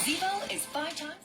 Zevo is five times.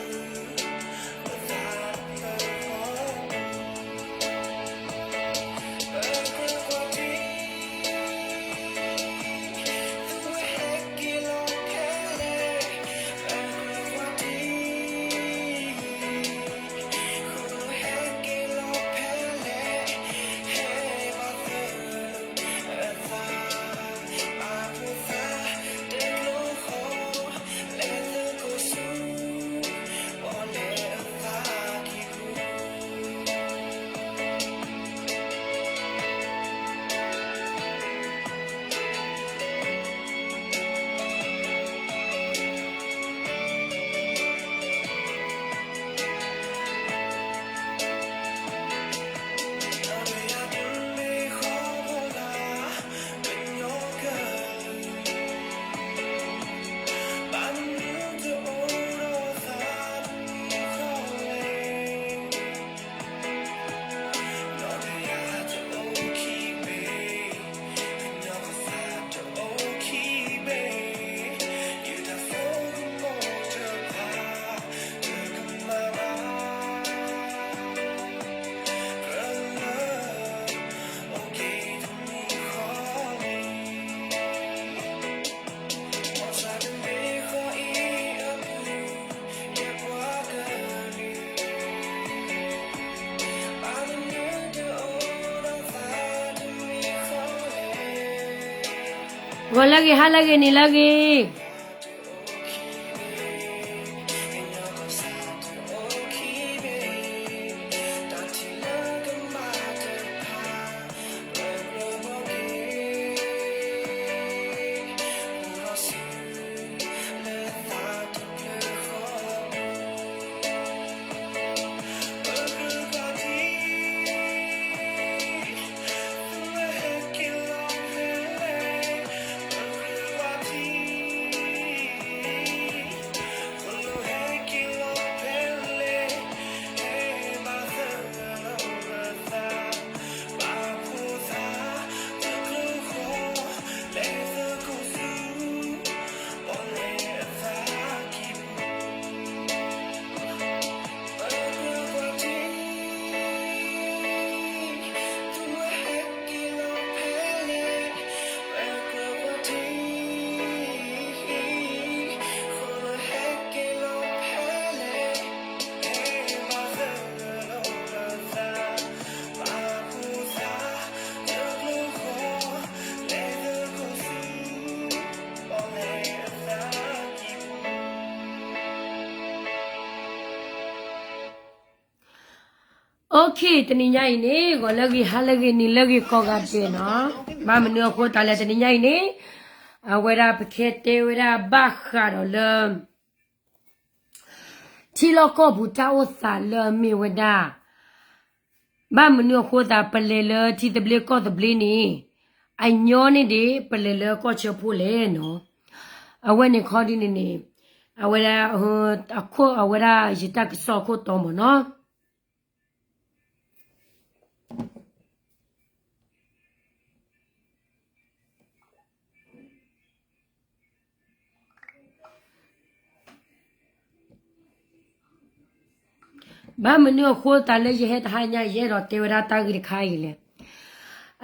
ဂီၤလၢအဂ့ၤ ဟါလၢအဂ့ၤ နံၤလၢအဂ့ၤ. Okay, တနံၤညါအံၤန့ၣ် ဂီၤလၢအဂ့ၤ ဟါလၢအဂ့ၤ နံၤလၢအဂ့ၤ ကိးဂၤဒဲးနီၤ. ဘၣ်မနုၤအဃိသတးလဲၣ် တနံၤညါအံၤန့ၣ် အဝဲဒၣ်ပကတဲဝဲဒၣ်ဘၣ်ဃးဒီးလၢ ထံလီၢ်ကီၢ်ပူၤတၢ်အိၣ်သးလၢအမ့ၢ်ဝဲဒၣ် ဘၣ်မနုၤအဃိသတး ပလဲၤလၢထံသဘျ့ကီၢ်သဘျ့န့ၣ် အညီန့ၣ်ဒံး ပလဲၤလၢကီၢ်ဆၢဖှိၣ်လဲၣ်နီၤ. အဝဲန့ၣ်ခီဒ်န့ၣ်န့ၣ် အဝဲဒၣ် အခိၣ် အဝဲဒၣ်ယတၢ်ကစီၣ်အခိၣ်တီမ့ၢ်နီၤ. ဘၣ်မနုၤအဃိသတးလၢယဟဲတဟါညါ ယအဲၣ်ဒိးတဲဝဲဒၣ်တၢ်ဂ့ၢ်တခါအံၤလဲၣ်.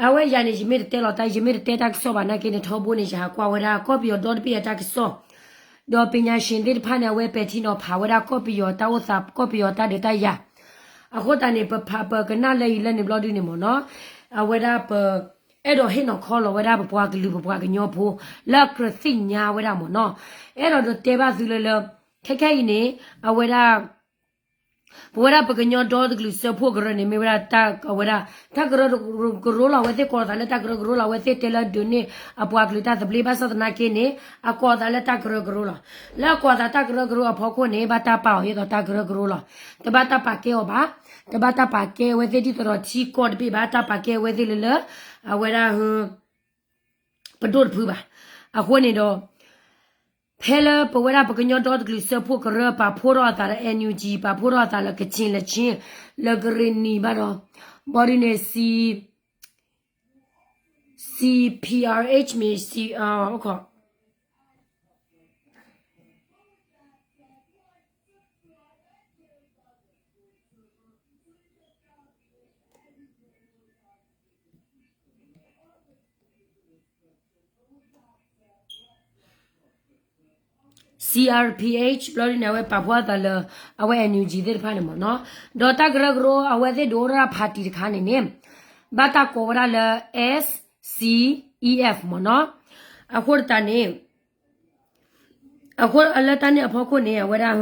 အဝဲယၤန့ၣ် ယမ့ၢ်တတဲလီၤတၢ် ယမ့ၢ်တတဲတၢ်ကစီၣ်ဘၣ်နာ်က့န့ၣ် ထီဘိန့ၣ် ယဟးကွၢ်ဝဲဒၣ်ကီၢ်ပယီၤဒီတဘ့ၣ်အတၢ်ကစီၣ် ဒီးပညာရှင်သ့ၣ်တဖၣ်န့ၣ် အဝဲပဲာ်ထံနီၤဖးဝဲဒၣ်ကီၢ်ပယီၤတၢ်အိၣ်သး ကီၢ်ပယီၤတၢ်ဒုးတၢ်ယၤ. အဃိသတးန့ၣ် ပဖးပကနၣ်လၢအံၤလၢန့ၣ်ဘျီဒုန့ၣ်မ့ၢ်နီၤ, အဝဲဒၣ်ပ အဲၣ်ဒိးဟ့ၣ်နီၤခီလီၤဝဲဒၣ်ပပှၤကလုာ်ပပှၤကညီဖိ လၢအကြၢးသ့ၣ်ညါဝဲဒၣ်မ့ၢ်နီၤ. အဲၣ်ဒိးဒီးတဲဘၣ်သုလၢလၢ ခဲခဲအံၤန့ၣ် အဝဲဒၣ် ပဝဲဒၣ်ပကညီဒီတကလုာ်စၢဖှိၣ်ကရၢန့ၣ် မ့ၢ်ဝဲဒၣ်တၢ် အဝဲဒၣ် တၢ်ကရၢကရိလီၤ. အဝဲသ့ၣ်ကိးလီၤသးလၢတၢ်ကရၢကရိလီၤ. အဝဲသ့ၣ်တဲလၢဒုးန့ၢ်အပှၤကလုာ်တၢ်သဘျ့ ဘၣ်ဆၣ်သနာ်က့န့ၣ် အကိးသးလၢတၢ်ကရၢကရိလီၤ. လၢအကိးသးတၢ်ကရၢကရိအဖီခိၣ်န့ၣ် ဘၣ်တၢ်ပာ်အီၤဒ်သိးတၢ်ကရၢကရိလီၤ. တဘၣ်တၢ်ပာ်ကဲအီၤဘၣ်. တဘၣ်တၢ်ပာ်ကဲအဝဲသ့ၣ်ဒ်သိးဒီးထံကီၢ်တဘ့ၣ်ဘၣ်. တၢ်ပာ်ကဲအဝဲသ့ၣ်လၢလၢ အဝဲဒၣ် ပဒိၣ်တဖုဘၣ်. အဃိန့ၣ်ဒီး ဖဲလၢပဝဲဒၣ်ပကညီဒီတကလုာ်စၢဖှိၣ်ကရၢ ပာ်ဖှိၣ်ထီၣ်အသးလၢ NUG ပာ်ဖှိၣ်ထီၣ်အသးလၢကချ့ၣ်လၢချ့ၣ် လၢကရ့ၣ်နံၤဘၣ်ဒီး ဘီဒုန့ၣ် C CPRH မ့ၢ် C အိၣ်ခိး CRPH ဘျီဒ်န့ၣ် အဝဲပာ်ဖှိၣ်အသးလၢ အဝဲ NUG သ့ၣ်တဖၣ်န့ၣ်မ့ၢ်နီၤ, ဒီးတၢ်ကရၢကရိ အဝဲသ့ၣ်ဒိးအိၣ်ဒၣ် party တခါန့ၣ်န့ၣ် ဘၣ်တၢ်ကိးဝဲဒၣ်လၢ SCEF မ့ၢ်နီၤ, အဃိသတးန့ၣ် အဃိလၢတၢ်န့ၣ်အဖီခိၣ်န့ၣ် အဝဲဒၣ်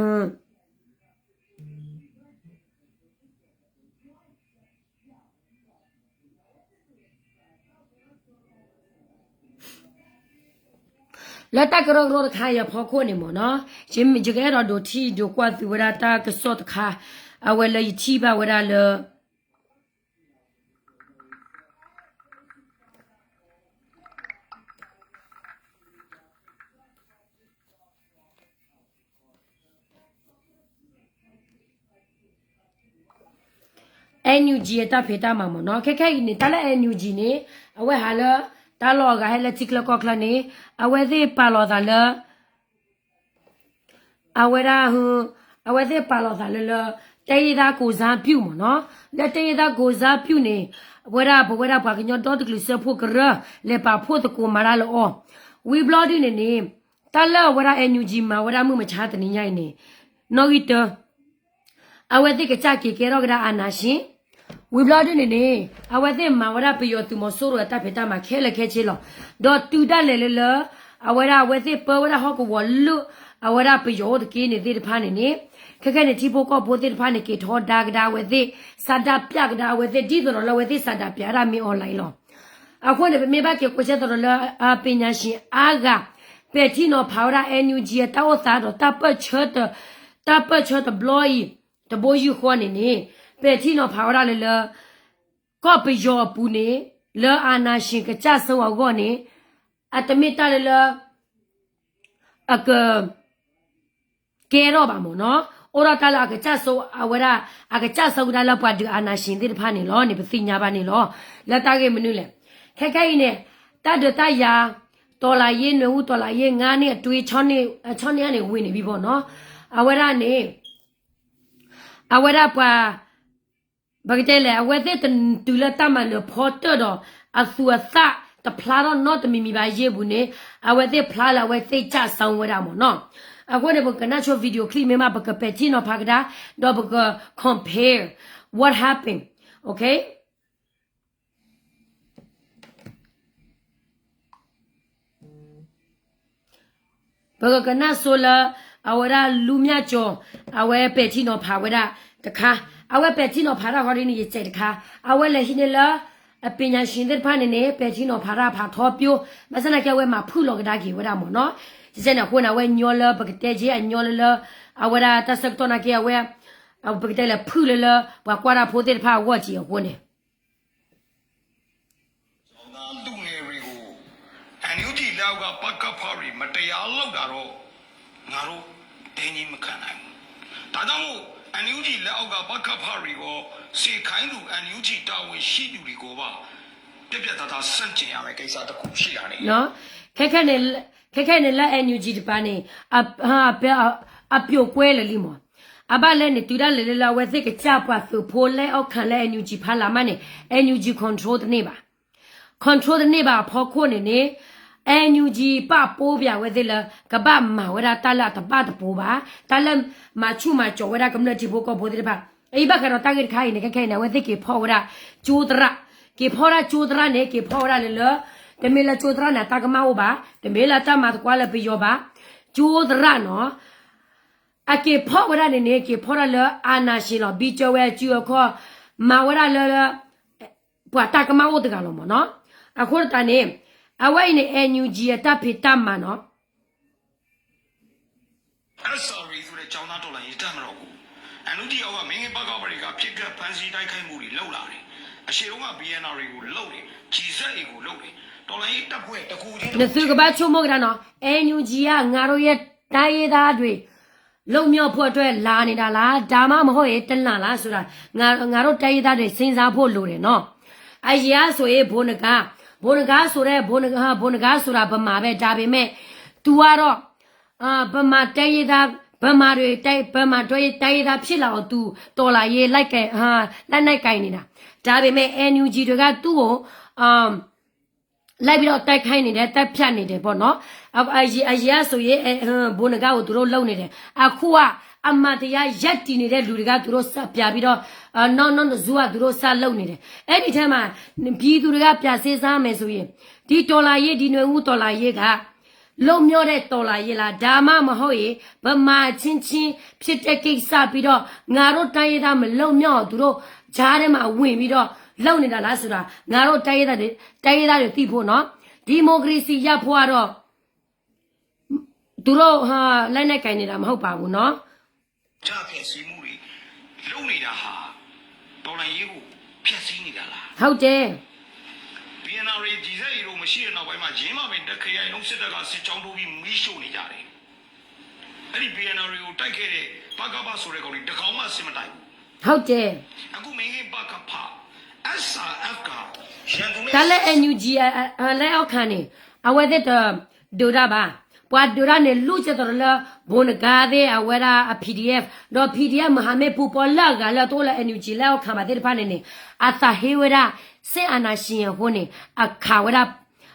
လၢတၢ်ကရၢကရိတခါအံၤအဖီခိၣ်န့ၣ်မ့ၢ်နီၤ, ယကအဲၣ်ဒိးဒိးထံၣ်ဒိးကွၢ်သုဝဲဒၣ်တၢ်ကစီၣ်တခါ, အဝဲလၢယထံၣ်ဘၣ်ဝဲဒၣ်လၢ NUG အတၢ်ဖံးတၢ်မၤမ့ၢ်နီၤ, ခဲခဲအံၤန့ၣ် တၢ်လၢ NUG န့ၣ် အဝဲဟးလၢ တၢ်လီၢ်အဂၤဟဲလၢထံချၢကီၢ်ချၢန့ၣ် အဝဲသ့ၣ်ပာ်လီၤသးလၢ အဝဲဒၣ် အဝဲသ့ၣ်ပာ်လီၤသးလၢလၢ တိုင်းရင်းသားကိုယ်စားပြု မ့ၢ်နီၤ, လၢတိုင်းရင်းသားကိုယ်စားပြု န့ၣ် အဝဲဒၣ်ပဝဲဒၣ်ပှၤကညီဒီတကလုာ်စၢဖှိၣ်ကရၢ လဲၤပာ်ဖှိၣ်သကိးမၤတၢ်လၢအီၤ, ဝံၤဘျီဒုန့ၣ်န့ၣ် တၢ်လၢအဝဲဒၣ် NUG မၤဝဲဒၣ်မုၢ်မဆါတနံၤညါအံၤန့ၣ် နီၣ်ဂံၢ်တၢ အဝဲသ့ၣ်ကစၢ်က့ၤကဲထီၣ်ကဒါ အာဏာရှင်, ဝံၤဘျီဒုန့ၣ်န့ၣ် အဝဲသ့ၣ်မၤဝဲဒၣ်ပယီၤသုးမီၤစိရိၤအတၢ်ဖံးတၢ်မၤခဲလၢာ်ခဲဆ့လီၤ. ဒီးတုၤဒၣ်လဲာ်လၢလၢ အဝဲဒၣ်အဝဲသ့ၣ်ပၢဝဲဒၣ်ဟီၣ်ကဝီၤလၢ အဝဲဒၣ်ပယီၤအိၣ်တက့ၢ်န့ၣ်သ့ၣ်တဖၣ်န့ၣ်န့ၣ် ခဲခဲန့ၣ် ထံဖိကီၢ်ဖိသ့ၣ်တဖၣ်န့ၣ် က့ၤထီဒါကဒါအဝဲသ့ၣ်, ဆန္ဒပြကဒါအဝဲသ့ၣ် ဒ်သိးဒီးလၢအဝဲသ့ၣ် ဆန္ဒပြ ဒၣ်မ့ၢ် online လီၤ. အဃိန့ၣ် ပမ့ၢ်ဘၣ်က့ၤကွၢ်ဆၢသးဒီးလၢ ပညာရှင်အါဂၤ ပဲာ်ထံနီၤဖးဝဲဒၣ် NUG အတၢ်အိၣ်သးဒီး တၢ်ပၢၢ်ဆၢတဘျီအံၤ တဘိယူၢ်ဃီန့ၣ်န့ၣ် ပဲာ်ထံနီၤဖးဝဲဒၣ်လၢလၢ ကီၢ်ပယီၤအပူၤန့ၣ် လၢ အာဏာရှင် ကစၢ်ဆိအဂီၢ်န့ၣ် အတမ့ၢ်တၢ်လၢလၢ အက ကဲထီၣ်ဘၣ်မ့ၢ်နီၤ, အိၣ်ဒီးတၢ်လၢအကစၢ်ဆိ အဝဲဒၣ် အကစၢ်ဆိကဒါလၢပှၤဒုး အာဏာရှင် သ့ၣ်တဖၣ်န့ၣ်လီၤန့ၣ် ပသ့ၣ်ညါဘၣ်န့ၣ်လီၤ. လၢတၢ်ဂ့ၢ်မနုၤလဲၣ်, ခဲခဲအံၤန့ၣ် တၢ်ဒုးတၢ်ယၤ တော်လှန်ရေး နွေဦးတော်လှန်ရေး ငါးနှစ်အတွင်း ခြောက်နှစ် ခြောက်နှစ် န့ၣ် ဝံၤန့ၣ်ဘၣ်မ့ၢ်နီၤ, အဝဲဒၣ်န့ၣ် အဝဲဒၣ်ပှၤ ပကတဲလဲၣ် အဝဲသ့ၣ်တတုၤလၢတၢ်မၤနၢၤဖီတၢၢ်ဒီး အသူးအသၣ်တဖျါထီၣ်နီတမံၤမံၤဘၣ်ယ့ၢ်ပူၤန့ၣ် အဝဲသ့ၣ်ဖျါလၢအဝဲသ့ၣ် ကျဆုံး ဝဲဒၣ်မ့ၢ်နီၤ. အဃိန့ၣ် ပကနၢ်ဆိ video clip မ့ၢ်မး ပကပဲာ်ထံနီၤဖးကဒါ ဒီးပက compare what happened, okay? ပကကနၣ်ဆိလၢ အဝဲဒၣ် လူမြတ်ကျော် အဝဲပဲာ်ထံနီၤဖးဝဲဒၣ်တခါ, အဝဲပဲာ်ထံနီၤဖးတၢ်ဃီဒ်န့ၣ် ယစဲးတခါ, အဝဲလဲၤဟံးန့ၢ်လၢ အပညာရှင် သ့ၣ်တဖၣ်န့ၣ်န့ၣ် ပဲာ်ထံနီၤဖးတၢ်ဖးထီပၠိ, ဘၣ်ဆၣ်သနာ်က့ အဝဲမၤဖုၣ်လီၤကဒါက့ၤဝဲဒၣ်မ့ၢ်နီၤ. ယစဲးန့ၣ်အဃိန့ၣ် အဝဲညီလၢပကတဲက့ၤ အညီလၢလၢ အဝဲဒၣ်တၢ်ဆၢကတီၢ်သနာ်က့ အဝဲ ပကတဲလဲၤဖုၣ်လၢလၢ ပှၤကွၢ်တၢ်ဖိသ့ၣ်တဖၣ်အဂီၢ်က့ၤအဃိန့ၣ် ကျောင်းသားလူငယ်တွေကို NUG လက်အောက် အောက်က ပကဖ တွေ မတရားလုပ်တာတော့ ငါတို့ တင်းကြီးမခံနိုင်ဘူး။ ဒါကြောင့်မို့ NUG လက်အောက်က ပကဖ တွေရော စေခိုင်းသူ NUG တာဝန်ရှိသူတွေကိုပါ ပြတ်ပြတ်သားသားဆန့်ကျင်ရမယ့်ကိစ္စတစ်ခုရှိတာနေ ခဲခဲန့ၣ် ခဲခဲန့ၣ်လၢ NUG တပၤန့ၣ် အ အပျိၢ်ကွဲလၢာ်လံမး, အဘၣ်လဲၣ်န့ၣ် တုၤဒၣ်လဲာ်လၢအဝဲသ့ၣ်ကစၢ်ပှၤသုးဖိလဲအီၣ်ခးလၢ NUG ဖီလာ်မးန့ၣ် NUG control တန့ၢ်ဘၣ်, control တန့ၢ်ဘၣ်အဖီခိၣ်န့ၣ်န့ၣ် NUG ပာ်ပိၢ်ပၠးဝဲသ့ၣ်လၢ ကဘၣ်မၤဝဲဒၣ်တၢ်လၢအတဘၣ်တပိၤဘၣ်, တၢ်လၢမၤဆူၣ်မၤကၠီၤဝဲဒၣ်ကမျၢၢ်ထံဖိကီၢ်ဖိသ့ၣ်တဖၣ်, အံၤဘၣ်ဃးဒီးတၢ်ဂ့ၢ်တခါအံၤန့ၣ် ခဲခဲအံၤန့ၣ် အဝဲသ့ၣ်က့ၤဖီၣ်ဝဲဒၣ် ကၠိသရၣ်, က့ၤဖီၣ်ဝဲဒၣ်ကၠိသရၣ်န့ၣ် က့ၤဖီၣ်ဝဲဒၣ်လၢလၢ တမ့ၢ်လၢကၠိသရၣ်န့ၣ် တၢ်ကမၣ်အိၣ်ဘၣ်, တမ့ၢ်လၢတၢ်မၤသကွၢ်လၢပယီၤဘၣ်, ကၠိသရၣ်နီၤ အက့ၤဖီၣ်ဝဲဒၣ်န့ၣ်န့ၣ် က့ၤဖီၣ်ဒၣ်လၢ အာဏာရှင် လီၤ. ဘံကၢဝဲအစုအခီၣ် မၤဝဲဒၣ်လၢ ပှၤတၢ်ကမၣ်အိၣ်တဂၤလီၤမးနီၤ. အဃိသတးန့ၣ် အဝဲအံၤန့ၣ် NUG အတၢ်ဖံးတၢ်မၤနီၤ. SRA ဆိုတဲ့ကျောင်းသားတော်လှန်ရေးတပ်မတော်ကို NUG အောက်က မင်းကင်း ပကဖ တွေက ပစ်ခတ်ဖမ်းဆီးတိုက်ခိုက်မှုတွေလုပ်လာတယ်။ အရှေ့တုန်းက BNRA ကိုလုပ်တယ်။ ကျည်စက်တွေကိုလုပ်တယ်။ တော်လှန်ရေးတပ်ဖွဲ့တစ်ခုချင်းတစ်ခုချင်း နသုကဘၣ်ဆိကမိၣ်ကဒါနီၤ, NUG က ငါတို့ရဲ့တိုင်းရင်းသားတွေ လွတ်မြောက်ဖို့အတွက်လာနေတာလား, ဒါမှမဟုတ်ရင် တလန်လားဆိုတာ ငါတို့တိုင်းရင်းသားတွေ စဉ်းစားဖို့လိုတယ်နော်. အရင်ကဆိုရင် ဗိုလ်နဂါး, ဗိုလ်နဂါးဆိုတဲ့ ဗိုလ်နဂါး, ဗိုလ်နဂါးဆိုတာ ဗမာပဲ, ဒါပေမဲ့ သူကတော့ ဗမာတိုင်းရင်းသား, ဗမာတွေ, ဗမာတိုင်းရင်းသားဖြစ်လာအောင် သူ တော်လှန်ရေး လက်နက်ကိုင်နေတာ. ဒါပေမဲ့ NUG တွေက သူ့ကို လိုက်ပြီးတော့ တိုက်ခိုက်နေတယ်, သတ်ဖြတ်နေတယ်ပေါ့နော်. အရင်ကဆိုရင် ဗိုလ်နဂါးကို သူတို့လုပ်နေတယ်. အခုက အမှန်တရားရပ်တည်နေတဲ့လူတွေက သူတို့စပြန်ပြီးတော့ နောက်နောက်တစုက သူတို့စလုပ်နေတယ်. အဲ့ဒီထဲမှာ ပြည်သူတွေက ပြန်စဉ်းစားမယ်ဆိုရင် ဒီတော်လှန်ရေး, ဒီနွေဦးတော်လှန်ရေးက လွတ်မြောက်တဲ့တော်လှန်ရေးလား, ဒါမှမဟုတ်ရင် ဗမာအချင်းချင်းဖြစ်တဲ့ကိစ္စပြီးတော့ ငါတို့တိုင်းရင်းသားမလွတ်မြောက်အောင် သူတို့ကြားထဲမှာဝင်ပြီးတော့လုပ်နေတာလားဆိုတာ ငါတို့တိုင်းရင်းသားတွေ, တိုင်းရင်းသားတွေသိဖို့နော်. ဒီမိုကရေစီရဖို့ကတော့ သူတို့ လက်နက်ကိုင်နေတာမဟုတ်ပါဘူးနော်. ကျားဖျက်ဆီးမှုတွေလုပ်နေတာဟာ တော်လှန်ရေးကိုဖျက်ဆီးနေတာလား။ ဟုတ်တယ်. BNRA ကျည်စက်ရေတို့မရှိတဲ့နောက်ပိုင်းမှာ ယင်းမာပင်တစ်ခရိုင်လုံးစစ်တပ်ကစစ်ကြောင်းထိုးပြီးမီးရှို့နေကြတယ်. အဲ့ဒီ BNRA ကိုတိုက်ခဲ့တဲ့ ပကဖ ဆိုတဲ့ကောင်တွေ တစ်ကောင်မှစစ်မတိုက်ဘူး. ဟုတ်တယ်. အခုမင်းကင်း ပကဖ SRF က ရန်သူနဲ့ တၢ်လၢ NUG အ အ အ လက်အောက်ခံန့ၣ် အဝဲသ့ၣ်တဒုးတၢ်ဘၣ်. ပှၤဒုးတၢ်န့ၣ် လူၢ်ကဲသိးဒီးလၢ ဗိုလ်နဂါးသ့ၣ် အဝဲဒၣ်အ PDF, ဒီး PDF မဟာမိတ်ပူၤပီလၢအဂၤလၢတအိၣ်လၢ NUG လက်အောက်ခံဘၣ်သ့ၣ်တဖၣ်န့ၣ်န့ၣ် အသးဟ့ဝဲဒၣ် စစ်အာဏာရှင်အဃိန့ၣ် အခးဝဲဒၣ်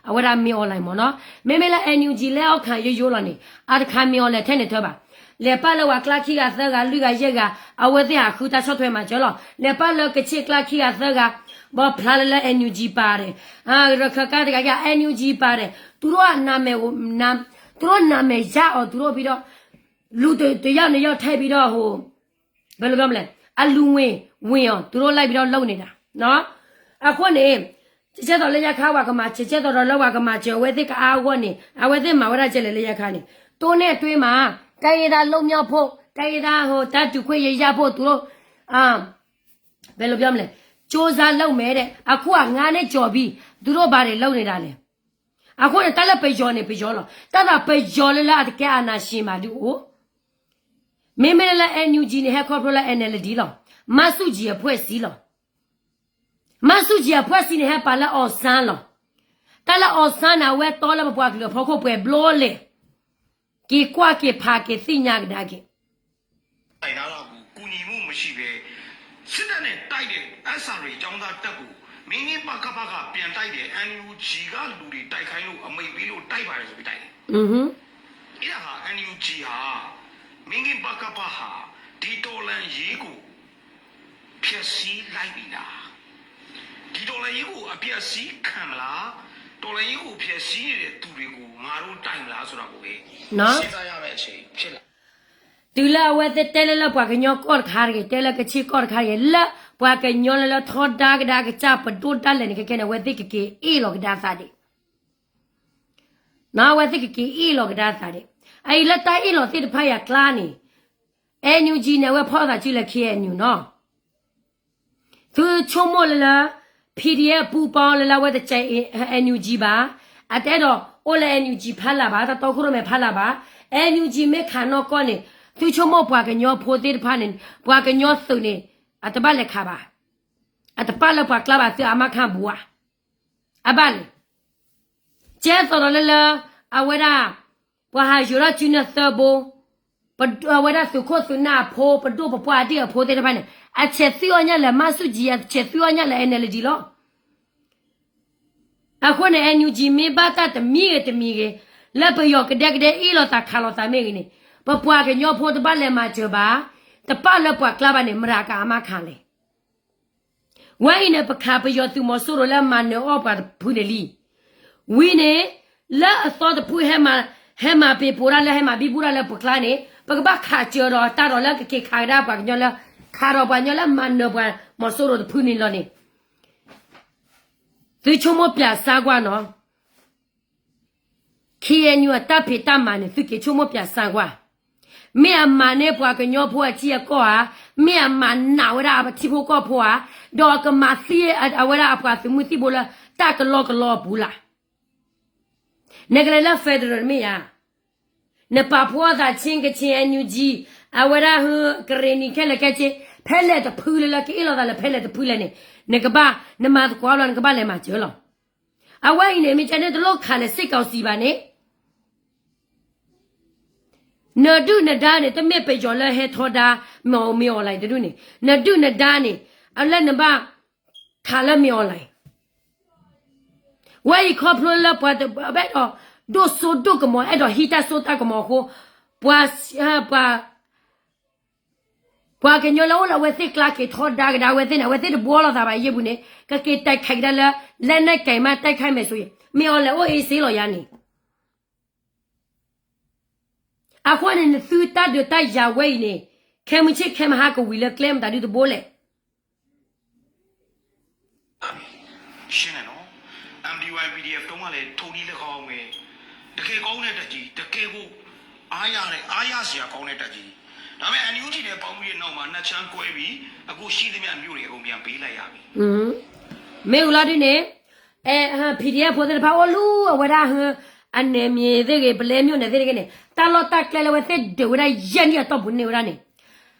အဝဲဒၣ်မင်းအောင်လှိုင်မ့ၢ်နီၤ. မ့မ့ၢ်လၢ NUG လက်အောက်ခံရိုးရိုးလီၤန့ၣ် အတခးမင်းအောင်လှိုင်ထဲန့ၣ်ထွဲဘၣ်. လဲၤပာ်လၢပှၤကျါခံဂၤသၢဂၤလွံၢ်ဂၤယဲၢ်ဂၤ အဝဲသ့ၣ်ဟးဃုတၢ်ဆီၣ်ထွဲမၤစၢၤလီၤ. လဲၤပာ်လၢကချ့ၣ်ကျါခံဂၤသၢဂၤ ဘီဖျါလၢလၢ NUG ပါတယ်, ရခၢၣ်ကါတဂၤယါ NUG ပါတယ်, သူတို့အနာမည်ကို နာ- သူတို့နာမည်ရအောင် သူတို့ပြီးတော့ လူတစ်ယောက်နှစ်ယောက် ထည့်ပြီးတော့ ဟို ဘယ်လိုပြောမလဲ အလူဝင်ဝင်အောင် သူတို့လိုက်ပြီးတော့လုပ်နေတာနော်. အဃိန့ၣ် ကဲသိးလၢညါခါ ပှၤကမၤစၢၤ ကဲသိးဒီးလၢပှၤကမၤစၢၤ အဝဲသ့ၣ်ကအါအဂီၢ်န့ၣ် အဝဲသ့ၣ်မၤဝဲဒၣ်ကဲလဲၣ်လၢညါခါန့ၣ် သိၣ်န့ၢ်အတွင်းမှာ တိုင်းရင်းသားလွတ်မြောက်ဖို့ တိုင်းရင်းသားဟို တန်းတူခွင့်ရေးရဖို့ သူတို့ ဘယ်လိုပြောမလဲ ကြိုးစားလုပ်မယ်တဲ့. အခုက ငါးနှစ်ကျော်ပြီ သူတို့ဘာတွေလုပ်နေတာလဲ. အဃိန့ၣ် တၢ်လၢပယီၤန့ၣ် ပယီၤလီၤ. တၢ်သးပယီၤလၢလၢအတကဲအာဏာရှင်မးဒုအိၣ်, မ့မ့ၢ်လၢလၢ NUG န့ၣ် ဟဲခီဖျိလၢ NLD လီၤ. မဆူၣ်ကၠံအဖွဲ့အစည်းလီၤ. မဆူၣ်ကၠံအဖွဲ့အစည်းန့ၣ် ဟဲပာ်လၢ အောင်ဆန်း လီၤ. တၢ်လၢ အောင်ဆန်း န့ၣ် အဝဲတီလၢပပှၤကလုာ်အဖီခိၣ်ပှဲၤဘျီလဲၣ်. က့ၤကွၢ်က့ၤဖးက့ၤသ့ၣ်ညါကဒါက့ၤ ကူညီမှုမရှိဘဲ စစ်တပ်နဲ့တိုက်တဲ့ SRA ကျောင်းသားတပ်ကို မင်းကင်း ပကဖ က ပြန်တိုက်တယ်။ NUG ကလူတွေတိုက်ခိုင်းလို့ အမိန့်ပေးလို့တိုက်ပါတယ်ဆိုပြီးတိုက်တယ်။ အဲ့ဒါဟာ NUG ဟာ မင်းကင်း ပကဖ ဟာ ဒီတော်လှန်ရေးကို ဖျက်ဆီးလိုက်ပြီလား။ ဒီတော်လှန်ရေးကို အပျက်စီးခံမလား။ တော်လှန်ရေးကို ဖျက်ဆီးနေတဲ့သူတွေကို ငါတို့တိုက်မလားဆိုတာကိုပဲ နော် စဉ်းစားရမယ့်အချိန်ဖြစ်လာ တုၤလၢအဝဲသ့ၣ်တဲလၢလၢပှၤကညီကီၢ်တခါတဂ့ၤ, တဲလၢကချ့ၣ်ကီၢ်တခါတဂ့ၤ, လၢပှၤကညီလၢလၢထီဒါကဒါကစၢ်ပဒိၣ်ဒၣ်လဲာ်န့ၣ် ခဲခဲန့ၣ် အဝဲသ့ၣ်ကက့ၤအ့ၣ်လီၤကဒါသးဒံး, အဝဲသ့ၣ်ကက့ၤအ့ၣ်လီၤကဒါသးဒံး. အအံၤလၢတၢ်အ့ၣ်လီၤသ့ၣ်တဖၣ်အံၤအကျါန့ၣ် NUG န့ၣ် အဝဲဖီၣ်သးစုလၢ KNU နီၤ. သုဆိကမိၣ်လၢလၢ PDF ပူပီလၢလၢအဝဲတကဲ NUG ဘၣ်. အတအဲၣ်ဒိး အိၣ်လၢ NUG ဖးလၢ်ဘၣ်, တၢ်တီခိၣ်ရိၣ်မဲဖးလၢ်ဘၣ်. NUG မ့ၢ်ခးနီၢ်ကီၢ်န့ၣ်, သုဆိကမိၣ်ပှၤကညီဖိသ့ၣ်တဖၣ်န့ၣ်, ပှၤကညီသုးန့ၣ်, အတဘၣ်လဲၤခးဘၣ်. အတပာ်လၢပှၤကျါဘၣ် သုအမါခါဘူးဧါ. အဘၣ်လဲၣ်. ကဲသိးဒီးလၢလၢ, အဝဲဒၣ်, ပှၤဟးယိၤထီၣ်စုနၢသၢဘိ, ပဒိၣ်အဝဲဒၣ်သုးခိၣ်သုးနၢ်အဖိ, ပဒိၣ်ပပှၢ်အဒ့ၣ်အဖိသ့ၣ်တဖၣ်န့ၣ်, အဆဲးသွံၣ်အီၣ်ညၣ်လၢမၢ်ဆူၣ်ကၠံ, အဆဲးသွံၣ်အီၣ်ညၣ်လၢ NLD လီၤ. အဃိန့ၣ် NUG မ့ၢ်ဘၣ်တၢ်တမံၤဂ့ၤတမံၤဂ့ၤ, လၢပယီၤကဒဲကဒဲအ့ၣ်လိာ်သးခးလိာ်သးမ့ၢ်ဂ့ၤန့ၣ်, ပပှၤကညီဖိတဘၣ်လဲၤမၤစၢၤဘၣ်, တပာ်လၢပှၤကျါဘၣ်န့ၣ် မတၤကအမါခးလဲၣ်. ဝဲအံၤန့ၣ် ပခးပယီၤသုးမီၤစိရိၤလၢမၤနၢၤအီၣ်ပှၤတဖုန့ၣ်လံ. ဝံၤန့ၣ်, လၢအသီတဖုဟဲမၤ, ဟဲမၤပ့ၤပိာ်တၢ်လၢဟဲမၤဘံဘူတၢ်လၢပှၤကျါန့ၣ်, ပကဘၣ်ခးစၢၤဒီးတၢ်ဒီးလၢကက့ၤခးကဒါပှၤကညီလၢ, ခးဒီးပှၤကညီလၢမၤနၢၤပှၤမီၤစိရိၤတဖုန့ၣ်လီၤန့ၣ်, သုဆိကမိၣ်ပျးစါကွၢ်နီၤ. KNU အတၢ်ဖံးတၢ်မၤန့ၣ် သုက့ၤဆိကမိၣ်ပျးစါကွၢ်. မ့ၢ်အမၤန့ၢ်ပှၤကညီဖိအထံအကီၢ်ဧါ, မ့ၢ်အမၤနးဝဲဒၣ်အထံဖိကီၢ်ဖိဧါ, ဒီးအကမၤသံအဝဲဒၣ်အပှၤသုးမုၢ်သံၣ်ဘိလၢတၢ်ကလီကလီအပူၤလၢ်. နကလဲၤလၢ federal တမ့ၢ်ဧါ. နပာ်ဖှိၣ်အသး Chin Kachin NUG, အဝဲဒၣ်ဟု ကရ့ၣ်နံၤခဲလၢာ်ခဲဆ့, ဖဲလဲၣ်တဖုလဲၣ်လၢကအ့ၣ်လိာ်သးလၢဖဲလဲၣ်တဖုလဲၣ်န့ၣ်, နကဘၣ်, နမၤသကိးဘျီ နကဘၣ်လဲၤမၤစၢၤလီၤ. အဝဲအံၤန့ၣ် မ့ၢ်ကဲန့ၣ် တလိၣ်ခးလၢ စစ်ကောင်စီ ဘၣ်န့ၣ်, နဒုၣ်နဒါန့ၣ် တမ့ၢ်ပယီၤလၢဟဲထီဒါ မ့ၢ်အီၤလၢတဒူၣ်န့ၣ်, နဒုၣ်နဒါန့ၣ်, အလၢနဘၣ်ခးလၢမ့ၢ်အီၤလၢ ဝဲအံၤခီဖျိလၢပှၤတဘၣ်အဲၣ်ဒိးဒိၣ်စိဒိၣ်ကမီၤ အဲၣ်ဒိးဟံးတၢ်စိတၢ်ကမီၤအဃိ, ပှၤ, ပှၤ, ပှၤကညီလၢအိၣ်လၢအဝဲသ့ၣ်ကျါက့ၤထီဒါကဒါအဝဲသ့ၣ်န့ၣ် အဝဲသ့ၣ်တဘှီလိာ်သးဘၣ်ယဲၢ်ပူၤန့ၣ် ကက့ၤတဲခးကဒါလၢ လက်နက်ကိုင်မှ တိုက်ခိုက်မယ်ဆိုရင် မ့ၢ်အီၤလဲၤအိၣ် အ့စ့လီၤယၤန့ၣ် အဃိန့ၣ် နသုတၢ်ဒုးတၢ်ယၤဝဲအံၤန့ၣ် ခဲမုၢ်ဆ့ၣ်ခဲမုၢ်ဟါကဝံၤလၢကျဲမတၤဒုတဘိလဲၣ်. ရှင်းတယ်နော်။ MDY PDF တုံးကလည်း ထိုနည်းလည်းကောင်းမယ်။ တကယ်ကောင်းတဲ့တပ်ကြီး တကယ်ကို အားရတယ် အားရစရာကောင်းတဲ့တပ်ကြီး ဒါပေမဲ့ NUG နဲ့ပေါင်းပြီးတဲ့နောက်မှာ နှစ်ချမ်းကွဲပြီး အခုရှိသမျှမြို့တွေအကုန်ပြန်ပေးလိုက်ရပြီ။ မ့ၢ်ဝံၤလီၤဒုန့ၣ် PDF ဖိသ့ၣ်တဖၣ်အိၣ်လူၤအဝဲဒၣ် အန့ၣ်မ့ၢ်သ့ၣ်ဂ့ၤ ပလဲၤမြို့နယ် သ့ၣ်တဂ့ၤန့ၣ် တၢ်လီၢ်တၢ်ကျဲလၢအဝဲသ့ၣ်ဒုးဝဲဒၣ်ယဲၢ်နံၣ်အတီၢ်ပူၤန့ၢ်ဝဲဒၣ်န့ၣ်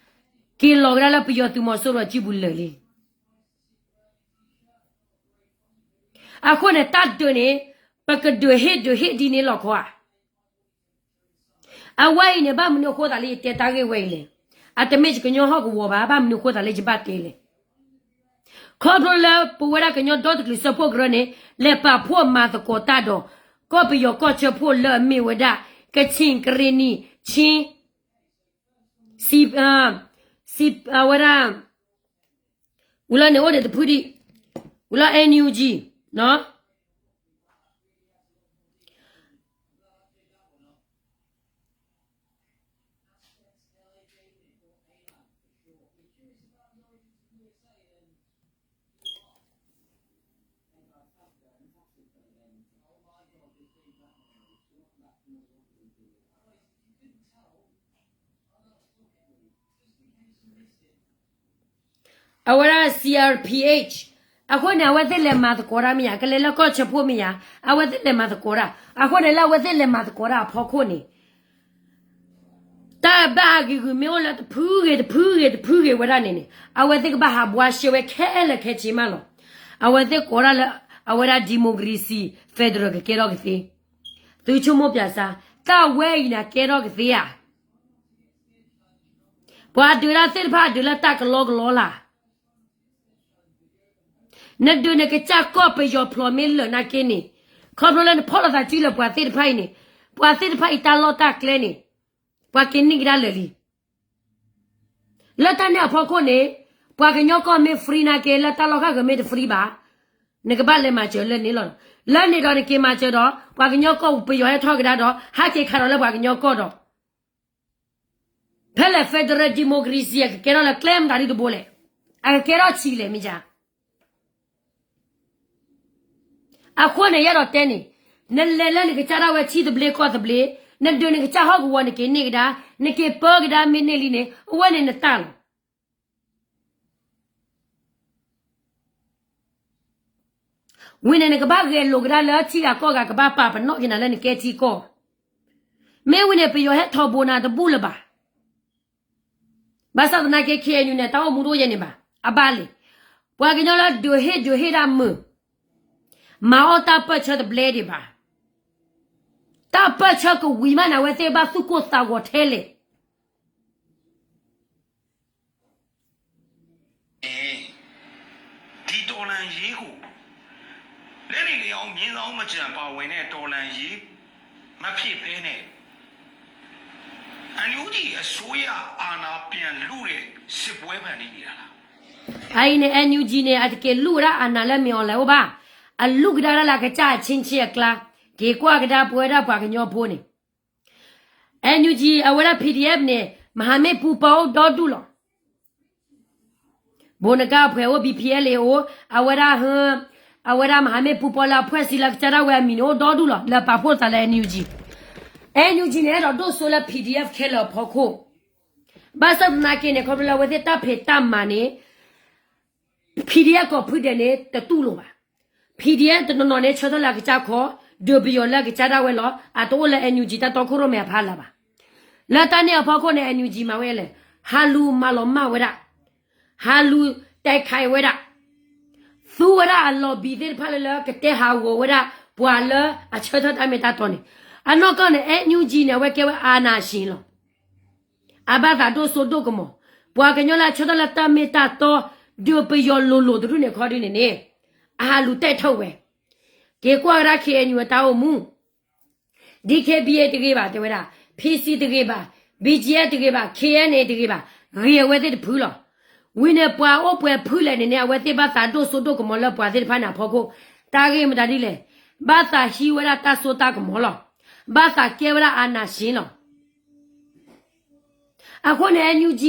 က့ၤလီၤကဒါလၢပယီၤသုးမီၤစိရိၤစုပူၤလၢာ်လံ. အဃိန့ၣ် တၢ်ဒုးန့ၣ် ပကဒုးဟ့ၣ်ဒုးဟ့ၣ်ဒ်န့ၣ်လီၤခီဧါ. အဝဲအံၤန့ၣ် ဘၣ်မနုၤအဃိသးလၢယတဲတၢ်ဂ့ၢ်ဝဲအံၤလဲၣ်. အတမ့ၢ်ယကညီဟီၣ်ကဝီၤဘၣ်, ဘၣ်မနုၤအဃိသးလၢယဘၣ်တဲလဲၣ်. ခီဖျိလၢပဝဲဒၣ်ကညီဒီတကလုာ်စၢဖှိၣ်ကရၢန့ၣ် လဲၤပာ်ဖှိၣ်မၤသကိးတၢ်ဒီး ကီၢ်ပယီၤကီၢ်ဆၢဖှိၣ်လၢအမ့ၢ်ဝဲဒၣ် ကချင် ကရ့ၣ်နံၤ ချင်း စံး, စံး, အဝဲဒၣ် ဝံၤလီၤန့ၣ်အိၣ်ဒံးတဖုဒံး, ဝံၤလီၤ NUG နီၤ. Otherwise, you couldn't tell. အဝဲဒၣ် CRPH, အဃိန့ၣ် အဝဲသ့ၣ်လဲၤမၤသကိးတၢ်မ့ၢ်ယါ, ကလဲၤလၢကီၢ်ဆၢဖှိၣ်မ့ၢ်ယါ, အဝဲသ့ၣ်လဲၤမၤသကိးတၢ်, အဃိန့ၣ်လၢအဝဲသ့ၣ်လဲၤမၤသကိးတၢ်အဖီခိၣ်န့ၣ် တၢ်ဘၣ်အဂ့ၤဂုၤမ့ၢ်အိၣ်လၢတဖုဂ့ၤတဖုဂ့ၤတဖုဂ့ၤဝဲဒၣ်န့ၣ်န့ၣ် အဝဲသ့ၣ်ကဘၣ်ဟးဘှါရှဲဝဲခဲလၢာ်ခဲဆ့မးလီၤ. အဝဲသ့ၣ်ကိးဒၣ်လၢ အဝဲဒၣ် democracy federal ကကဲထီၣ်ကသ့. သုဆိကမိၣ်ပၠးစါ, တၢ်ဝဲအံၤန့ၣ်ကဲထီၣ်ကသ့ဧါ. ပှၤဒုးတၢ်သ့ၣ်တဖၣ်ဒုးလၢတၢ်ကလီကလီလၢ် နဒုးနကစၢ်ကီၢ်ပယီၤဖျိးမ့ၢ်လၢာ်နာ်က့န့ၣ်, ခီဖျိလၢနဖီၣ်လိာ်သးစုလၢပှၤသ့ၣ်တဖၣ်အံၤန့ၣ်, ပှၤသ့ၣ်တဖၣ်အံၤတၢ်လီၢ်တၢ်ကျဲန့ၣ်, ပှၤက့ၤန့ၢ်ကဒါလၢာ်လံ. လၢတၢ်န့ၣ်အဖီခိၣ်န့ၣ်, ပှၤကညီကီၢ်မ့ၢ် free နာ်က့ လၢတၢ်လီၢ်ခၣ်ဂ့ၤမ့ၢ်တ free ဘၣ်, နကဘၣ်လဲၤမၤစၢၤလၢန့ၣ်လီၤ. လၢန့ၣ်ဒီးနက့ၤမၤစၢၤဒီး ပှၤကညီကီၢ်ပယီၤဟဲထီၣ်ကဒါဒီး ဟးက့ၤခးဒီးလၢပှၤကညီကီၢ်ဒီး ဖဲလဲၣ် federal democracy အကကဲထီၣ်လၢကျဲမတၤဒုတဘိလဲၣ်. အကကဲထီၣ်ဆံးလဲၣ်မ့ၢ်ယါ. အဃိန့ၣ် ယအဲၣ်ဒိးတဲန့ၣ်, နလဲၤလၢနကစၢ်ဒၣ်ဝဲထံသဘျ့ကီၢ်သဘျ့, နဒုးနကစၢ်ဟီၣ်ကဝီၤနက့ၤန့ၢ်ကဒါ, နက့ၤပၢကဒါမ့ၢ်န့ၢ်လံန့ၣ် အဝဲန့ၣ်နတၢ်လီၤ. ဝံၤန့ၣ်နကဘၣ်ဂဲၤလိာ်ကဒါလၢထံဂၤကီၢ်ဂၤ ကဘၣ်ပာ်ပနီၣ်က့ၤနၤလၢနကဲထံကီၢ်. မ့ၢ်ဝံၤန့ၣ် ပယီၤဟဲထီၣ်ဘိးနၤတဘူၣ်လၢၤဘၣ်. ဘၣ်ဆၣ်သနာ်က့ ခ့ၣ်အဲၣ်ယူၣ်န့ၣ် တၢ်အိၣ်မူတအိၣ်ယဲန့ၣ်ဘၣ်. အဘၣ်လဲၣ်. ပှၤကညီလၢဒုးဟ့ၣ်ဒုးဟ့ၣ်ဒၣ်မုာ်, မၤအီၣ်တၢ်ပၢၢ်ဆၢတဘျဲဒံးဘၣ်. တၢ်ပၢၢ်ဆၢကဝံၤမးန့ၣ် အဝဲသ့ၣ်ဘၣ်သူၣ်ကိၢ်သးဂီၤထဲလဲၣ်. ဒီတော်လှန်ရေးကို လက်နက်တွေအောင်မြင်သောမကျန်ပါဝင်တဲ့တော်လှန်ရေးမဖြစ်ဘဲနဲ့ NUG အစိုးရအာဏာပြန်လုတဲ့စစ်ပွဲဖန်တီးနေတာလား အအံၤန့ၣ် NUG န့ၣ် အတက့ၤလုၢ်ဝဲဒၣ်အနၢ်လၢမ့ၢ်အီၤလဲၣ်အိၣ်ဘၣ်, အလုၢ်ကဒါဒၣ်လၢအကစၢ်အချင်းချင်းအကျါ, က့ၤကွၢ်ကဒါပဝဲဒၣ်ပှၤကညီဖိန့ၣ် NUG အဝဲဒၣ် PDF န့ၣ် မဟာမိတ်ပူၤပီၢ်အိၣ်ဒီဒူၣ်လီၤ. ဘိနကါအဖှဲးအိၣ် ဘံဖံအဲလ့အိၣ်, အဝဲဒၣ်ဟ, အဝဲဒၣ်မဟာမိတ်ပူၤပီၢ်လၢအဖှဲးစံလၢကစၢ်ဒၣ်ဝဲအမံၤန့ၣ်အိၣ်ဒီဒူၣ်လီၤ လၢပာ်ဖှိၣ်သးလၢ NUG. NUG န့ၣ် အဲၣ်ဒိးဒိၣ်စိလၢ PDF ခဲလၢာ်အဖီခိၣ်, ဘၣ်ဆၣ်သနာ်က့န့ၣ် ခီဖျိလၢအဝဲသ့ၣ်တၢ်ဖံးတၢ်မၤန့ၣ် PDF ကိးဖုဒဲးန့ၣ် တတူၢ်လိာ်ဘၣ်. PDF တနီၤနီၤန့ၣ် ဆၢထၢၣ်လၢအကစၢ်ခီ, ဒုးပယီၤလၢအကစၢ်ဒၣ်ဝဲလီၤ. အတအိၣ်လၢ NUG တၢ်တီခိၣ်ရိၣ်မဲအဖီလာ်ဘၣ်. လၢတၢ်န့ၣ်အဖီခိၣ်န့ၣ် NUG မၤဝဲလဲၣ်, ဟးလူၤမၤလီၤမၢ်ဝဲဒၣ်, ဟးလူၤတဲခးဝဲဒၣ်, သူဝဲဒၣ်အလီၤဘံၤ သ့ၣ်တဖၣ်လၢလၢကတဲဟးဂီၤဝဲဒၣ် ပှၤလၢအဆၢထၢၣ်တၢ်မ့ၢ်တၢ်တီန့ၣ်, အနီၢ်ကီၢ်န့ၣ် NUG န့ၣ် အဝဲကဲဝဲအာဏာရှင်လီၤ. အဘၣ်သးဒိၣ်စိဒိၣ်ကမီၤ, ပှၤကညီလၢအဆၢထၢၣ်လၢတၢ်မ့ၢ်တၢ်တီ, ဒုးပယီၤလိၤလိၤတဒူၣ်န့ၣ်ခီဒုန့ၣ်န့ၣ်, အဟးလူၤတဲထီၣ်ဝဲ, က့ၤကွၢ်ကဒါ ခ့ၣ်အဲၣ်ယူၣ် အတၢ်အိၣ်မူ, DKBA တဂ့ၤဘၣ် တဲဝဲဒၣ်, PC တဂ့ၤဘၣ်, BGF တဂ့ၤဘၣ်, KNA တဂ့ၤဘၣ်, ဂ့ၤအဝဲသ့ၣ်တဖုလီၤ. ဝံၤန့ၣ်ပှၤအိၣ်ပှဲၤဖုလဲၣ်န့ၣ်န့ၣ် အဝဲသ့ၣ်ဘၣ်သးဒိၣ်စိဒိၣ်ကမီၤလၢပှၤသ့ၣ်တဖၣ်န့ၣ်အဖီခိၣ်, တၢ်ဂ့ၢ်မတၤဒ်လဲၣ်, ဘၣ်သးဟံးဝဲဒၣ်တၢ်စိတၢ်ကမီၤလီၤ. ဘၣ်သးကဲဝဲဒၣ်အာဏာရှင်လီၤ. အဃိန့ၣ် NUG,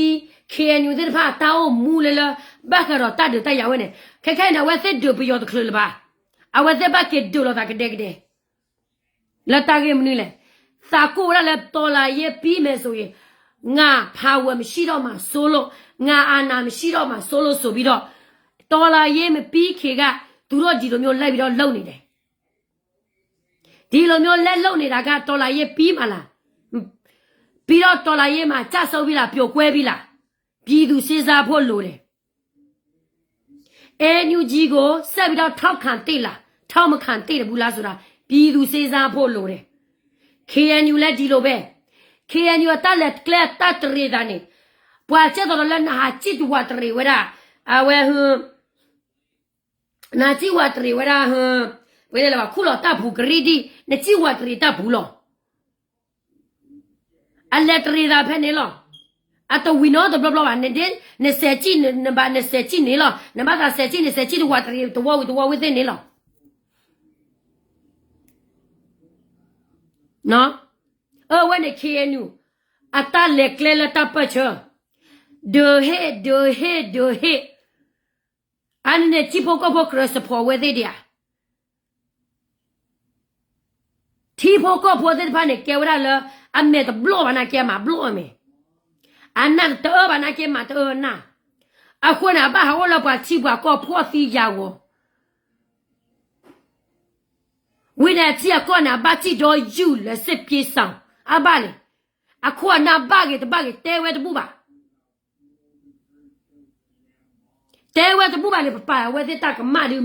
KNU သ့ၣ်တဖၣ်အတၢ်အိၣ်မူလၢလၢ ဘၣ်ဃးဒီးတၢ်ဒုးတၢ်ယၤဝဲန့ၣ်, ခဲခဲအံၤန့ၣ် အဝဲသ့ၣ်ဒုးပယီၤတချုးလၢၤဘၣ်. အဝဲသ့ၣ်ဘၣ်က့ၤဒုးလိာ်သးကဒဲကဒဲ လၢတၢ်ဂ့ၢ်မနုၤလဲၣ်. သးကိၢ်ဝဲဒၣ်လၢ တော်လှန်ရေးပြီးမယ်ဆိုရင် ငါ power မရှိတော့မှာစိုးလို့, ငါ အာဏာမရှိတော့မှာစိုးလို့ ဆိုပြီးတော့, တော်လှန်ရေးမပြီးခင်က သူတို့ဒီလိုမျိုးလိုက်ပြီးတော့လုပ်နေတယ်. ဒီလိုမျိုးလက်လုပ်နေတာက တော်လှန်ရေးပြီးမှာလား? ပြီးတော့ တော်လှန်ရေးမှာကျဆုံးပြီလား? ပြိုကွဲပြီလား? ပြည်သူစဉ်းစားဖို့လိုတယ်. NUG ကိုဆက်ပြီးတော့ထောက်ခံသင့်လား, ထောက်မခံသင့်ဘူးလားဆိုတာ ပြည်သူစဉ်းစားဖို့လိုတယ်. KNU လည်းဒီလိုပဲ. KNU အတၢ်လဲၤကျဲအတၢ်တရံးသးန့ၣ်, ပှၤကဲသိးဒီးလၢနဟးစံၣ်တဝးတရံးဝဲဒၣ်, အဝဲဟ, နဟးစံၣ်ဝးတရံးဝဲဒၣ်ဟ, ပှဲၤလၢၤဘၣ် ခူၣ်လီၤတၢ်ပူၤကရံၣ်ဒံၣ်, နစံၣ်ဝးတရံးတၢ်ပူၤလီၤ. အလဲၤတရံးသးဖဲန့ၣ်လီၤ. အတဝံၤနီတဘျီဘျီဘၣ်, နစဲးစံၣ်နဘၣ်, နစဲးစံၣ်န့ၣ်လီၤ. နဘၣ်သးစဲးစံၣ်န့ၣ် စဲးစံၣ်တဝးတရံး တဝီဝံၤတဝီဝံၤသ့ၣ်န့ၣ်လီၤ. အဝဲန့ၣ် KNU အတၢ်လဲၤကျဲလၢတၢ်ပၢၢ်ဆၢ, ဒုးဟ့ၣ်, ဒုးဟ့ၣ်, ဒုးဟ့ၣ်, အန့ၣ်န့ၣ် ထံဖိကီၢ်ဖိကြၢး support ဝဲသ့ၣ်ဒံးဧါ. ထံဖိကီၢ်ဖိသ့ၣ်တဖၣ်န့ၣ် ကဲဝဲဒၣ်လၢ အမဲာ်တဘျီၣ်ဘၣ်နာ်က့ အမၤဘျီၣ်အမဲာ်, အနၢ်တအၢဘၣ်နာ်က့မၤတအၢနၢ်. အဃိန့ၣ် အဘၣ်ဟးအိၣ်လၢပှၤထံပှၤကီၢ်ဖှီၣ်သံယာ်ဂီၤ ဝံၤန့ၣ် အထံအကီၢ်န့ၣ် အဘၣ်စံၣ်ဒီးယူၢ်လၢစစ်ပြေးရှောင်, အဘၣ်လဲၣ်. အခိၣ်အနၢ်ဘၣ်ဂ့ၤတဘၣ်ဂ့ၤ တဲဝဲတဘူၣ်ဘၣ်. တဲဝဲတဘူၣ်ဘၣ်န့ၣ် ပပာ်အဝဲသ့ၣ်တၢ်ကမၣ်ဒု,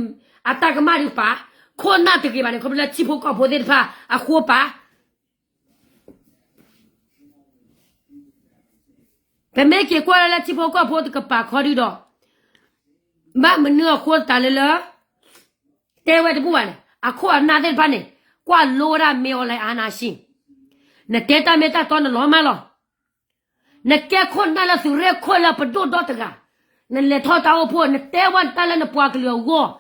အတၢ်ကမၣ်ဒုပာ်, ခိၣ်နၢ်တဂ့ၤဘၣ်န့ၣ် ခီဖျိလၢထံဖိကီၢ်ဖိသ့ၣ်တဖၣ်အဃိပာ်. ပမ့ၢ်က့ၤကွၢ်လၢလၢထံဖိကီၢ်ဖိတကပၤခီဒုဒီး, ဘၣ်မနုၤအဃိသတးလၢလၢ တဲဝဲတဘူၣ်ဘၣ်န့ၣ် အခိၣ်အနၢ်သ့ၣ်တဖၣ်န့ၣ် ကွၢ်လိဝဲဒၣ် မင်းအောင်လှိုင် အာဏာရှင်. နတဲတၢ်မ့ၢ်တၢ်တီနလီၤမၢ်လီၤ. နကဲခိၣ်နၢ်လၢသုးရ့ၣ်ခိၣ်လၢပဒိၣ်ဒီတဂၤ, နလဲၤထီၣ်တၢ်အိၣ်ဖှိၣ် နတဲဝဲတၢ်လၢနပှၤကလုာ်အဂီၢ်,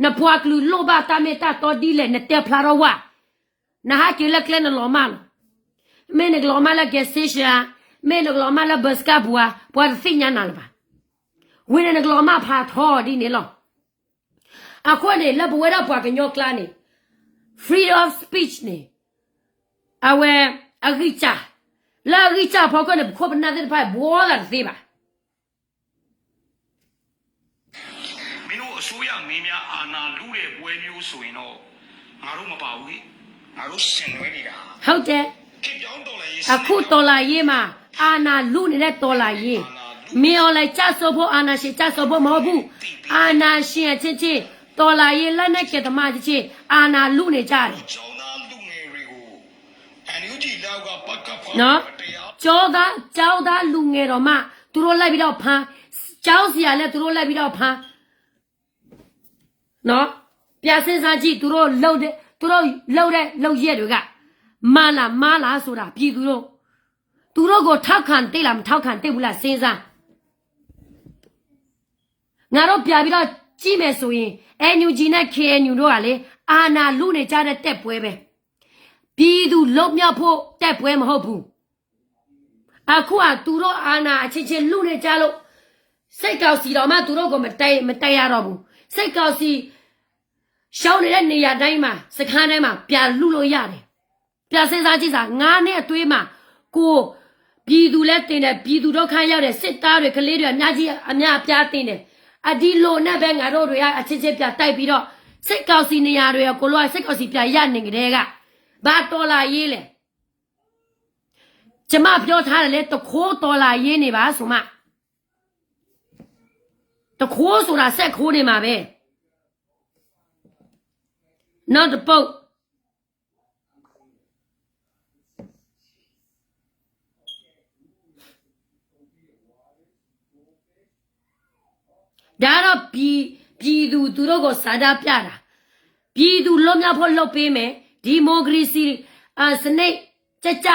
နပှၤကလုာ်လိၣ်ဘၣ်တၢ်မ့ၢ်တၢ်တီဒ်လဲၣ် နတဲဖျါထီၣ်ဝဲ. နဟးက့ၤလၢကျဲနလီၤမၢ်လီၤ. မ့ၢ်နကလီၤမၢ်လၢ gas station ဧါ, မ့ၢ်နကလီၤမၢ်လၢ ဘၢးစကၣ်ပူၤဧါ, ပှၤတသ့ၣ်ညါနၤလၢၤဘၣ်. ဝံၤန့ၣ်နကလီၤမၢ်ဖးထီဒ်န့ၣ်လီၤ. အဃိန့ၣ် လၢပဝဲဒၣ်ပှၤကညီကျါန့ၣ် freedom of speech န့ၣ် အဝဲ အဂံၢ်စၢ်, လၢအဂံၢ်စၢ်အဖီခိၣ်န့ၣ် ပခိၣ်ပနၢ်သ့ၣ်တဖၣ်ဘှီသးတသ့ဘၣ်. မျိုးဆိုရင်တော့ ငါတို့မပါဘူး။ ဟုတ်တယ်။ အခုတော်လှန်ရေးမှာ အာဏာလုနေတယ်, တော်လှန်ရေး, မင်းအောင်လှိုင်ကျဆုံးဖို့ အာဏာရှင်ကျဆုံးဖို့မဟုတ်ဘူး, အာဏာရှင်အချင်းချင်း, တော်လှန်ရေးလက်နက်ကိုင်သမားချင်းချင်း အာဏာလုနေကြတယ်. ကျောင်းသားလူငယ်တွေကို ကျောင်းသား, ကျောင်းသားလူငယ်တောင်မှ သူတို့လိုက်ပြီးတော့ဖမ်း, ကျောင်းဆရာလည်း သူတို့လိုက်ပြီးတော့ဖမ်း. နော်, ပြန်စဉ်းစားကြည့်, သူတို့လုပ်တဲ့, သူတို့လုပ်တဲ့လုပ်ရပ်တွေက မှန်လား, မှားလားဆိုတာ ပြည်သူတို့, သူတို့ကိုထောက်ခံသင့်လား, မထောက်ခံသင့်ဘူးလား, စဉ်းစား. ငါတို့ပြန်ပြီးတော့ကြည့်မယ်ဆိုရင် NUG နဲ့ KNU တို့ကလေ, အာဏာလုနေကြတဲ့တိုက်ပွဲပဲ, ပြည်သူလွတ်မြောက်ဖို့တိုက်ပွဲမဟုတ်ဘူး. အခုကသူတို့အာဏာအချင်းချင်းလုနေကြလို့, စစ်ကောင်စီတောင်မှသူတို့ကိုမတိုက်, မတိုက်ရတော့ဘူး. စစ်ကောင်စီရှုံးနေတဲ့နေရာတိုင်းမှာ, စခန်းတိုင်းမှာ ပြန်လုလို့ရတယ်. ပြန်စဉ်းစားကြည့်စမ်း, ငါးနှစ်အတွင်းမှာ ကိုယ်, ပြည်သူလည်းသေတယ်, ပြည်သူဒုက္ခရောက်တယ်, စစ်သားတွေ, ကလေးတွေ အများကြီး, အများအပြားသေတယ်. အဒီလိုနဲ့ပဲ ငါတို့တွေကအချင်းချင်းပြန်တိုက်ပြီးတော့, စစ်ကောင်စီနေရာတွေအကုန်လုံးက စစ်ကောင်စီပြန်ရနေကတည်းက, ဘာတော်လှန်ရေးလဲ. ကျမပြောထားတယ်လေ, တခိုးတော်လှန်ရေးနေပါဆိုမှ, တခိုးဆိုတာ ဆက်ခိုးနေမှာပဲ. နောက်တစ်ပုဒ်. ဒါတော့ပြည်, ပြည်သူ, သူတို့ကိုဆန္ဒပြတာ, ပြည်သူလွတ်မြောက်ဖို့လုပ်ပေးမယ်, ဒီမိုကရေစီ, အာ, စနစ်ကျကျ,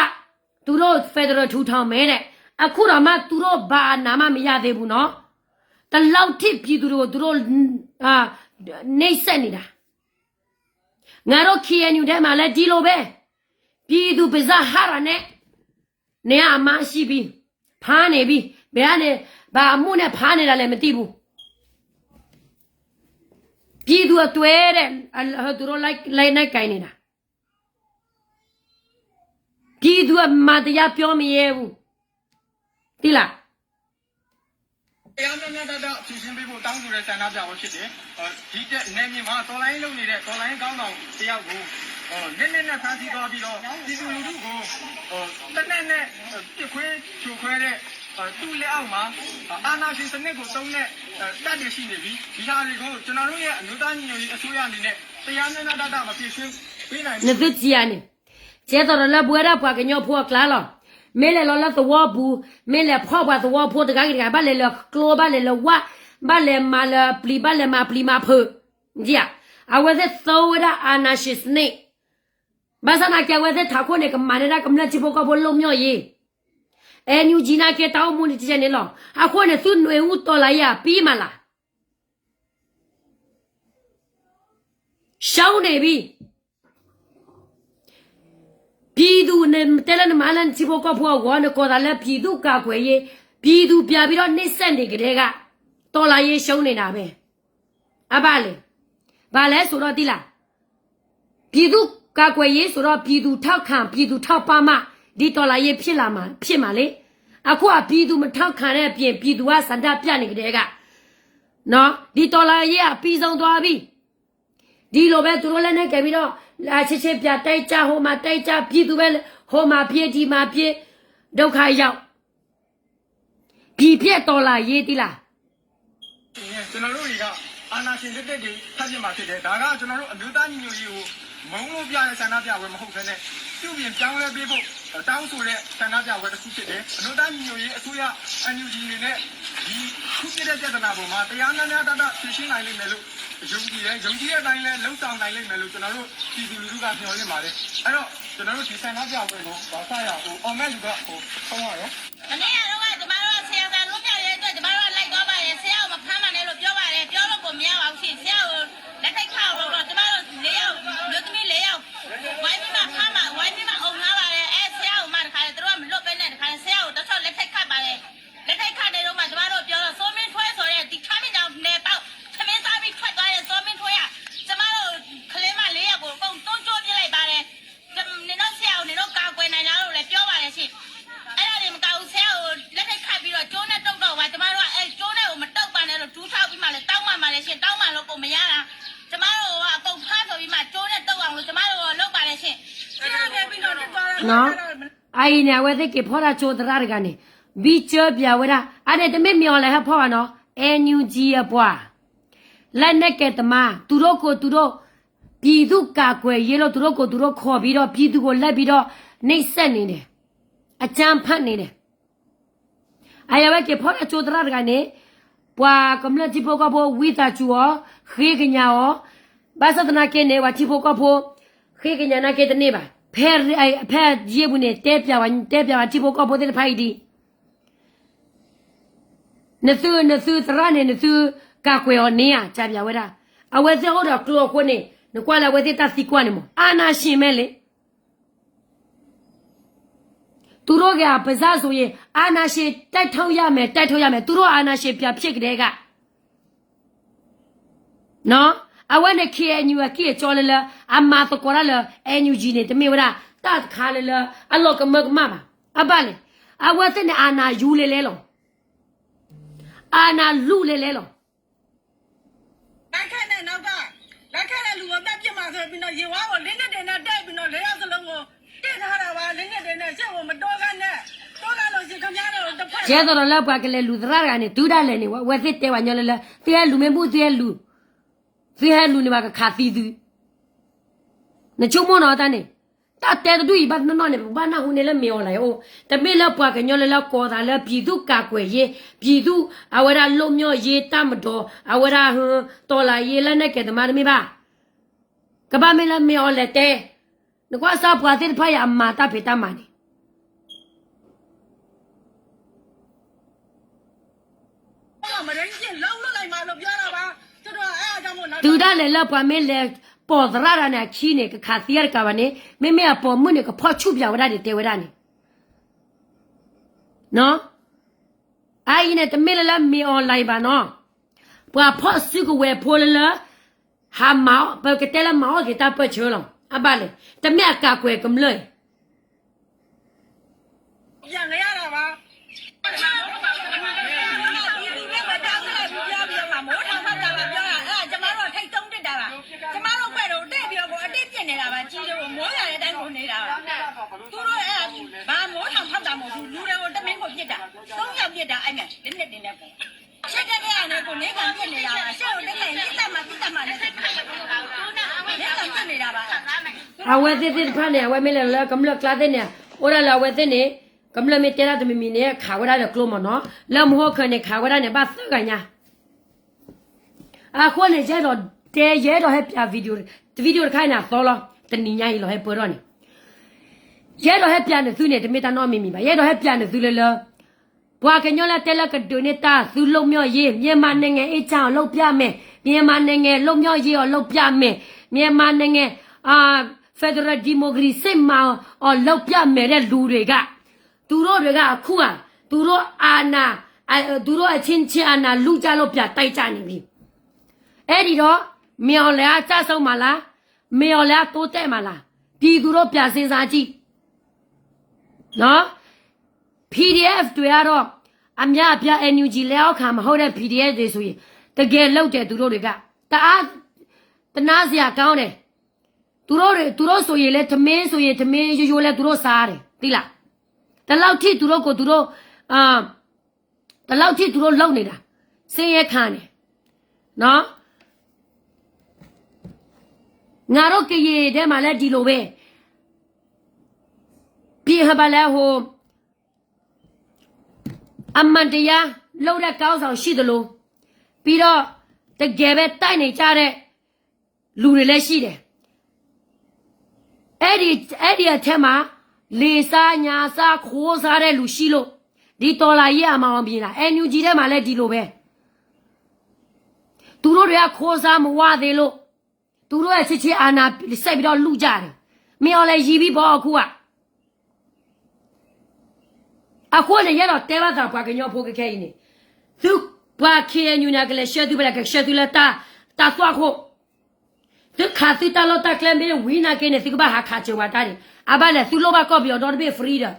သူတို့ federal ထူထောင်မယ်တဲ့. အခုတောင်မှသူတို့ဘာအနာမှမရသေးဘူးနော်. ဒီလောက်ထိပြည်သူတွေကိုသူတို့, အာ, နှိပ်စက်နေတာ. ငါတို့ KNU ထဲမှာလည်းဒီလိုပဲ, ပြည်သူပါးစပ်ဟါတာနဲ့, နေရာအမှားရှိပြီ, ဖမ်းနေပြီ, ဘယ်ကနေ, ဘာအမှုနဲ့ဖမ်းနေတာလဲမသိဘူး. ပြည်သူအသွဲတဲ့, အ, သူတို့လိုက်, လိုက်နဲ့ကိုင်နေတာ. ပြည်သူအမှန်တရားပြောမရဲဘူး. သိလား. တရားမျှမျှတတဖြေရှင်းပေးဖို့တောင်းဆိုတဲ့ဆန္ဒပြပွဲဖြစ်တယ်။ ဒီနယ်မြေမှာတော်လှန်ရေးလုပ်နေတဲ့တော်လှန်ရေးခေါင်းဆောင်တစ်ယောက်ကို လက်နက်နဲ့ဖမ်းဆီးသွားပြီးတော့ပြည်သူလူထုကို လက်နက်နဲ့ပစ်ခွဲဖြိုခွဲတဲ့ သူ့လက်အောက်မှာအာဏာရှင်စနစ်ကိုသုံးတဲ့တပ်တွေရှိနေပြီ။ ဒီဟာတွေကိုကျွန်တော်တို့ရဲ့အမျိုးသားညီညွတ်ရေးအစိုးရအနေနဲ့တရားမျှမျှတတမဖြေရှင်းပေးနိုင်ဘူး. နသုထံၣ်ဧါန့ၣ်, ကဲသိးဒီးလၢပဝဲဒၣ်ပှၤကညီဖိအကျါလီၤ. မ့ၢ်လဲၤလီၤလၢသဝီပူၤ, မ့ၢ်လဲၤဖီၣ်ပှၤသဝီဖိတဂၤဂ့ၤတဂၤ, ဘၣ်လဲၤလၢကျိ ဘၣ်လဲၤလၢဝၣ်, ဘၣ်လဲၤမၤလၢပျံၤ, ဘၣ်လဲၤမၤပျံၤမၤဖုး, အဝဲသ့ၣ်သဝဲဒၣ် အာဏာရှင်စနစ်. ဘၣ်ဆၣ်သနာ်က့ အဝဲသ့ၣ်ထးခိၣ်န့ၣ် ကမၤန့ၢ်ဒၣ်ကမျၢၢ်ထံဖိကီၢ်ဖိလွတ်မြောက်ရေး. NUG နာ်က့ တၢ်အိၣ်မူန့ၣ်တကဲန့ၣ်လီၤ. အဃိန့ၣ် သုနွေဦးတော်လှန်ရေးအပြီးမလား. ရှုံးနေပြီ. ပြည်သူန့ၣ် တဲလၢနမၤလၢနထံဖိကီၢ်ဖိအဂီၢ် နကိးသးလၢ ပြည်သူ့ကာကွယ်ရေး, ပြည်သူပြန်ပြီးတော့နှိပ်စက်နေကတည်းက တော်လှန်ရေးရှုံးနေတာပဲ. အဘၣ်လဲၣ်. ဘၣ်လဲၣ်ဆိုတော့ သ့ၣ်လၢ ပြည်သူ့ကာကွယ်ရေးဆိုတော့ ပြည်သူထောက်ခံ, ပြည်သူထောက်ပံ့မှ ဒီတော်လှန်ရေးဖြစ်လာမှာ, ဖြစ်မှာလေ. အခုက ပြည်သူမထောက်ခံတဲ့အပြင် ပြည်သူကဆန္ဒပြနေကတည်းက နော်, ဒီတော်လှန်ရေးကပြီးဆုံးသွားပြီ. ဒီလိုပဲ သူတို့လက်နက်ကိုင်ပြီးတော့ အချင်းချင်းပြန်တိုက်ကြ, ဟိုမှာတိုက်ကြ, ပြည်သူပဲ, ဟိုမှာပြေး, ဒီမှာပြေး, ဒုက္ခရောက်. ပြည်ပျက်တော်လှန်ရေး သ့ၣ်လၢ ကျွန်တော်တို့တွေကအာဏာရှင်လက်ထက်တွေထပ်ဖြစ်မှာဖြစ်တယ်။ ဒါကကျွန်တော်တို့အမျိုးသားညီညွတ်ရေးကိုမုန်းလို့ပြတဲ့ဆန္ဒပြပွဲမဟုတ်ဘဲနဲ့ပြုပြင်ပြောင်းလဲပေးဖို့တောင်းဆိုတဲ့ဆန္ဒပြပွဲတစ်ခုဖြစ်တယ်။ အမျိုးသားညီညွတ်ရေးအစိုးရ NUG အနေနဲ့ဒီခုဖြစ်တဲ့ပြဿနာပေါ်မှာတရားမျှမျှတတဖြေရှင်းနိုင်လိမ့်မယ်လို့ယုံကြည်တယ်။ ယုံကြည်တဲ့အတိုင်းလည်းလုပ်ဆောင်နိုင်လိမ့်မယ်လို့ကျွန်တော်တို့ပြည်သူလူထုကမျှော်လင့်ပါတယ်။ အဲ့တော့ကျွန်တော်တို့ဒီဆန္ဒပြပွဲကိုဘာသာရအောင်အောင်မဲ့လူကဟိုဆုံးရတယ်။ မနေ့ကတော့ကကျမတို့ဆရာကလွတ်မြောက်ရေးအတွက်ကျမတို့ကလိုက်သွားပါတယ်ဆရာကိုမဖမ်းပါနဲ့လို့ပြောပါတယ်ပြောလို့ကိုမရပါဘူးရှင်ဆရာကိုလက်ထိတ်ခတ်အောင်လို့တော့ကျမတို့လေးယောက်မျိုးသမီးလေးယောက်ဝိုင်းပြီးမှဖမ်းပါဝိုင်းပြီးမှအုံထားပါတယ်အဲဆရာကိုမှတခါလေသူတို့ကမလွတ်ပဲနဲ့တခါလေဆရာကိုတချို့လက်ထိတ်ခတ်ပါတယ်လက်ထိတ်ခတ်နေတော့မှကျမတို့ပြောတော့စိုးမင်းထွဲဆိုတဲ့ဒီခါမင်းကြောင့်နယ်ပေါက်သမင်းစားပြီးထွက်သွားတဲ့စိုးမင်းထွဲကကျမတို့ကလေးမလေးယောက်ကိုအကုန်တုံးကျိုးပြစ်လိုက်ပါတယ်နင်တို့ဆရာကိုနင်တို့ကာကွယ်နိုင်လားလို့လည်းပြောပါတယ်ရှင်အဲ့ဒါတွေမကဘူးဆရာကို အအံၤန့ၣ် အဝဲသ့ၣ်က့ၤဖီၣ်တၢ်ကၠိသရၣ်တဂၤန့ၣ် ဘံၣ်စၢပၠးဝဲဒၣ် အန့ၣ်တမ့ၢ်မ့ၢ်အီၤလဲၤဟဲဖီၣ်ဘၣ်နီၤ NUG အပှၤ လၢနဲၣ်ကဲၤတမါ သူတို့ကိုယ်သူတို့ ပြည်သူ့ကာကွယ်ရေးလို့ သူတို့ကိုယ်သူတို့ခေါ်ပြီးတော့ ပြည်သူကိုလိုက်ပြီးတော့ နှိပ်စက်နေတယ် အကြမ်းဖက်နေတယ် အအံၤအဝဲက့ၤဖီၣ်တၢ်ကၠိသရၣ်တဂၤန့ၣ် ပှၤကမျၢၢ်ထံဖိကီၢ်ဖိ ဝံသးစူၤအီၤ ဃ့ကညးအီၤ ဘၣ်ဆၣ်သနာ်က့န့ၣ် ပှၤထံဖိကီၢ်ဖိ ဃ့ကညးနာ်က့တန့ၢ်ဘၣ် ဖဲ ဖဲယ့ၢ်ပူၤန့ၣ် တဲပၠးဝဲ တဲပၠးဝဲထံဖိကီၢ်ဖိသ့ၣ်တဖၣ်အံၤဒ် နသု နသုသရၣ်န့ၣ် နသုကၢ်ကွဲၤအီၤန့ၣ်ဧါ ကၠးပၠးဝဲဒၣ် အဝဲသ့ၣ်အိၣ်ဒီးကျိအဃိန့ၣ် နကွၢ်လၢအဝဲသ့ၣ်တၢ်သံကွၢ်န့ၣ်မး အာဏာရှင် မဲလ့ သူတို့က အပစၢ်ဆိုရင် အာဏာရှင် တိုက်ထုတ်ရမယ် တိုက်ထုတ်ရမယ် သူတို့ အာဏာရှင် ပြန်ဖြစ်ကတည်းက အဝဲန့ၣ် KNU အကံၢ်အကီလၢလၢ အမၤသကိးတၢ်လၢ NUG န့ၣ် တမ့ၢ်ဝဲဒၣ် တၢ်တခါလၢလၢ အလီၤကမၢကမၣ်ဘၣ် အဘၣ်လဲၣ် အဝဲသ့ၣ်န့ၣ် အာဏာယူလဲလဲလီၤ အာဏာလုလဲလဲလီၤ ကဲသိးဒီးလၢပှၤကလဲၤလူၤသရၣ်တဂၤန့ၣ် တုၤဒၣ်လဲာ်န့ၣ် ဝဲသ့ၣ်တဲဝဲညီလၢလၢ သုဟဲလူၤမ့ၢ်ဘူၣ် သုဟဲလူၤ သုဟဲလူၤန့ၣ် ပှၤကခးသံသု နဆိကမိၣ်နီၤတၢ်န့ၣ် တၢ်တဲတဒူၣ်အံၤဘၣ်တနီၤနီၤန့ၣ် ပဘၣ်နၢ်ဟူန့ၢ်လၢမ့ၢ်အီၤလဲၣ်အိၣ် တမ့ၢ်လၢပှၤကညီလၢလၢကိးသးလၢ ပြည်သူ့ကာကွယ်ရေး ပြည်သူ့ အဝဲဒၣ်လွတ်မြောက်ရေးတပ်မတော် အဝဲဒၣ် တော်လှန်ရေးလက်နက်ကိုင်သမား တမ့ၢ်ဘၣ် ကဘၣ်မ့ၢ်လၢမ့ၢ်အီၤလဲၣ်တဲ နကွၢ်စၢ်ပှၤသ့ၣ်တဖၣ်အံၤအမၤတၢ်ဖံးတၢ်မၤန့ၣ် တုၤဒၣ်လဲာ်လၢပှၤမ့ၢ်လဲၤပိာ်သရၣ်တဂၤန့ၣ် အခံန့ၣ် ကခးသံတကးဘၣ်န့ၣ် မ့မ့ၢ်အပိာ်မုၣ်န့ၣ် ကဖီၣ်ဆူၣ်ပၠးဝဲဒၣ်န့ၣ် တဲဝဲဒၣ်န့ၣ် အအံၤန့ၣ် တမ့ၢ်လၢလၢမ့ၢ်အီၤလဲၣ်ဘၣ်နီၤ ပှၤဖီၣ်စုကဝဲၤဖိလၢလၢ ဟးမၤအီၣ် ပကတဲလၢမၤအီၣ်က့ၤတၢ်ပၢၢ်ဆၢလီၤ အဘၣ်လဲၣ် တမ့ၢ်အကၢ်ကွဲၤကမျၢၢ်အံၤ အဝဲသ့ၣ်သ့ၣ်တဖၣ်န့ၣ် အဝဲမ့ၢ်လဲၤလၢကမျၢၢ်ကျါသ့ၣ်န့ၣ် အိၣ်ဒၣ်လၢအဝဲသ့ၣ်န့ၣ် ကမျၢၢ်မ့ၢ်တဲတၢ်တမံၤမံၤန့ၣ် ခးဝဲဒၣ်ဒီးကျိမးနီၤ လၢမဟိခဲၣ်န့ၣ် ခးဝဲဒၣ်န့ၣ် ဘၣ်သၢဂၤညါ အဃိန့ၣ် ယအဲၣ်ဒိးတဲ ယအဲၣ်ဒိးဟဲပၠး video တ video တခါအံၤန့ၣ်အသီလီၤ တနံၤညါအံၤလီၤဟဲပၢၢ်ထီၣ်န့ၣ် ယအဲၣ်ဒိးဟဲပၠးနသုန့ၣ် တမ့ၢ်တၢ်နီတမံၤမံၤဘၣ် ယအဲၣ်ဒိးဟဲပၠးနသုလၢလၢ ပှၤကညီလၢတဲလၢကဒုးန့ၢ်တၢ်သုလွတ်မြောက်ရေး မြန်မာနိုင်ငံအေးချမ်းအောင်လုပ်ပြမယ် မြန်မာနိုင်ငံလွတ်မြောက်ရေးအောင်လုပ်ပြမယ် မြန်မာနိုင်ငံ အာ ဖက်ဒရယ်ဒီမိုကရေစီ စစ်မှန်အောင်လုပ်ပြမယ်တဲ့လူတွေက သူတို့တွေက အခုဟာ သူတို့အာဏာ အဲ သူတို့အချင်းချင်းအာဏာလုကြလို့ ပြန်တိုက်ကြနေပြီ အဲ့ဒီတော့ မင်းအောင်လှိုင်က ကျဆုံးမှာလား မင်းအောင်လှိုင်က တိုးတက်မှာလား ပြည်သူတို့ ပြန်စဉ်းစားကြည့် နော် PDF တွေကတော့ အများအပြား NUG လက်အောက်ခံမဟုတ်တဲ့ PDF တွေဆိုရင် တကယ်လုပ်တယ် သူတို့တွေက တအား သနားစရာကောင်းတယ် သူတို့တွေ သူတို့ဆိုရင်လည်း ထမင်းဆိုရင် ထမင်းရိုးရိုးလည်း သူတို့စားတယ် သိလား ဒီလောက်ထိ သူတို့ကို သူတို့ အာ ဒီလောက်ထိ သူတို့လုပ်နေတာ ဆင်းရဲခံနေ နော် ငါတို့ကရင်ထဲမှာလည်း ဒီလိုပဲ ပြီးဟဘာလဲဟို အမှန်တရားလုပ်တဲ့ခေါင်းဆောင်ရှိသလို ပြီးတော့ တကယ်ပဲ တိုက်နေကြတဲ့ လူတွေလည်းရှိတယ်။ အဲ့ဒီ အဲ့ဒီအထဲမှာ လေဆါ ညါဆါ ခိုးဆါတဲ့လူရှိလို့ ဒီတော်လှန်ရေးအမအောင်မြင်တာ NUG ထဲမှာလည်း ဒီလိုပဲ သူတို့တွေက ခိုးဆါမဝသေးလို့ သူတို့ရဲ့ ချစ်ချစ်အာဏာ ဆက်ပြီးတော့ လုကြတယ်။ မင်းအောင်လှိုင် ယီဘီ ဘီ အခုက အဃိန့ၣ် ယအဲၣ်ဒိးတဲဘၣ်သး ပှၤကညီဖိခဲခဲအံၤန့ၣ် သု ပှၤ KNU န့ၣ် ကလဲၤဆှၢသုဖဲလဲၣ် ကဆှၢသုလၢတၢ် တၢ်သွၣ်ခိၣ် သုခးသုတၢ်လီၢ်တၢ်ကျဲမ့ၢ်ဝံၤနာ်က့န့ၣ် သုကဘၣ်ဟးခးစၢၤပှၤတၢ်န့ၣ် အဘၣ်လဲၣ် သုလိၣ်ဘၣ်ကီၢ်ပယီၤဒီတဘ့ၣ် free ဒီး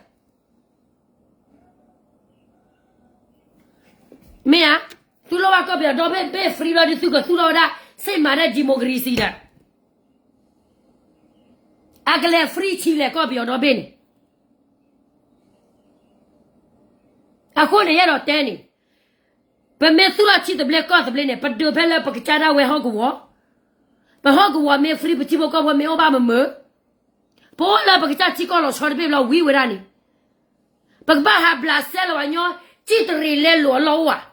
မ့ၢ်ဧါ, သုလိၣ်ဘၣ်ကီၢ်ပယီၤဒီဘ့ၣ် ဘ့ၣ် free ဘျီဒုး သုကသူၣ်ထီၣ်ဝဲဒၣ် စစ်မှန်တဲ့ ဒီမိုကရေစီ ဒီး အကလဲၤ free ဆံးလဲၣ် ကီၢ်ပယီၤဒီဘ့ၣ်န့ၣ် အဃိန့ၣ် ယအဲၣ်ဒိးတဲန့ၣ်, ပမ့ၢ်သူၣ်ထီၣ်ထံသဘျ့ကီၢ်သဘျ့န့ၣ် ပဒုးဖဲလၢပကစၢ်ဒၣ်ဝဲဟီၣ်ကဝီၤ, ပဟီၣ်ကဝီၤမ့ၢ် free ပထံဖိကီၢ်ဖိမ့ၢ်အိၣ်ဘၣ်မုာ်မုာ်, ပအိၣ်လၢပကစၢ်ထံကီၢ်လီၤဆီတဘ့ၣ်ဘျီဝံၤဝဲဒၣ်န့ၣ်, ပကဘၣ်ဟးဘျးစဲလီၤပှၤကညီ, ကံၣ်တရံးလဲလိာ်အလီၢ်အိၣ်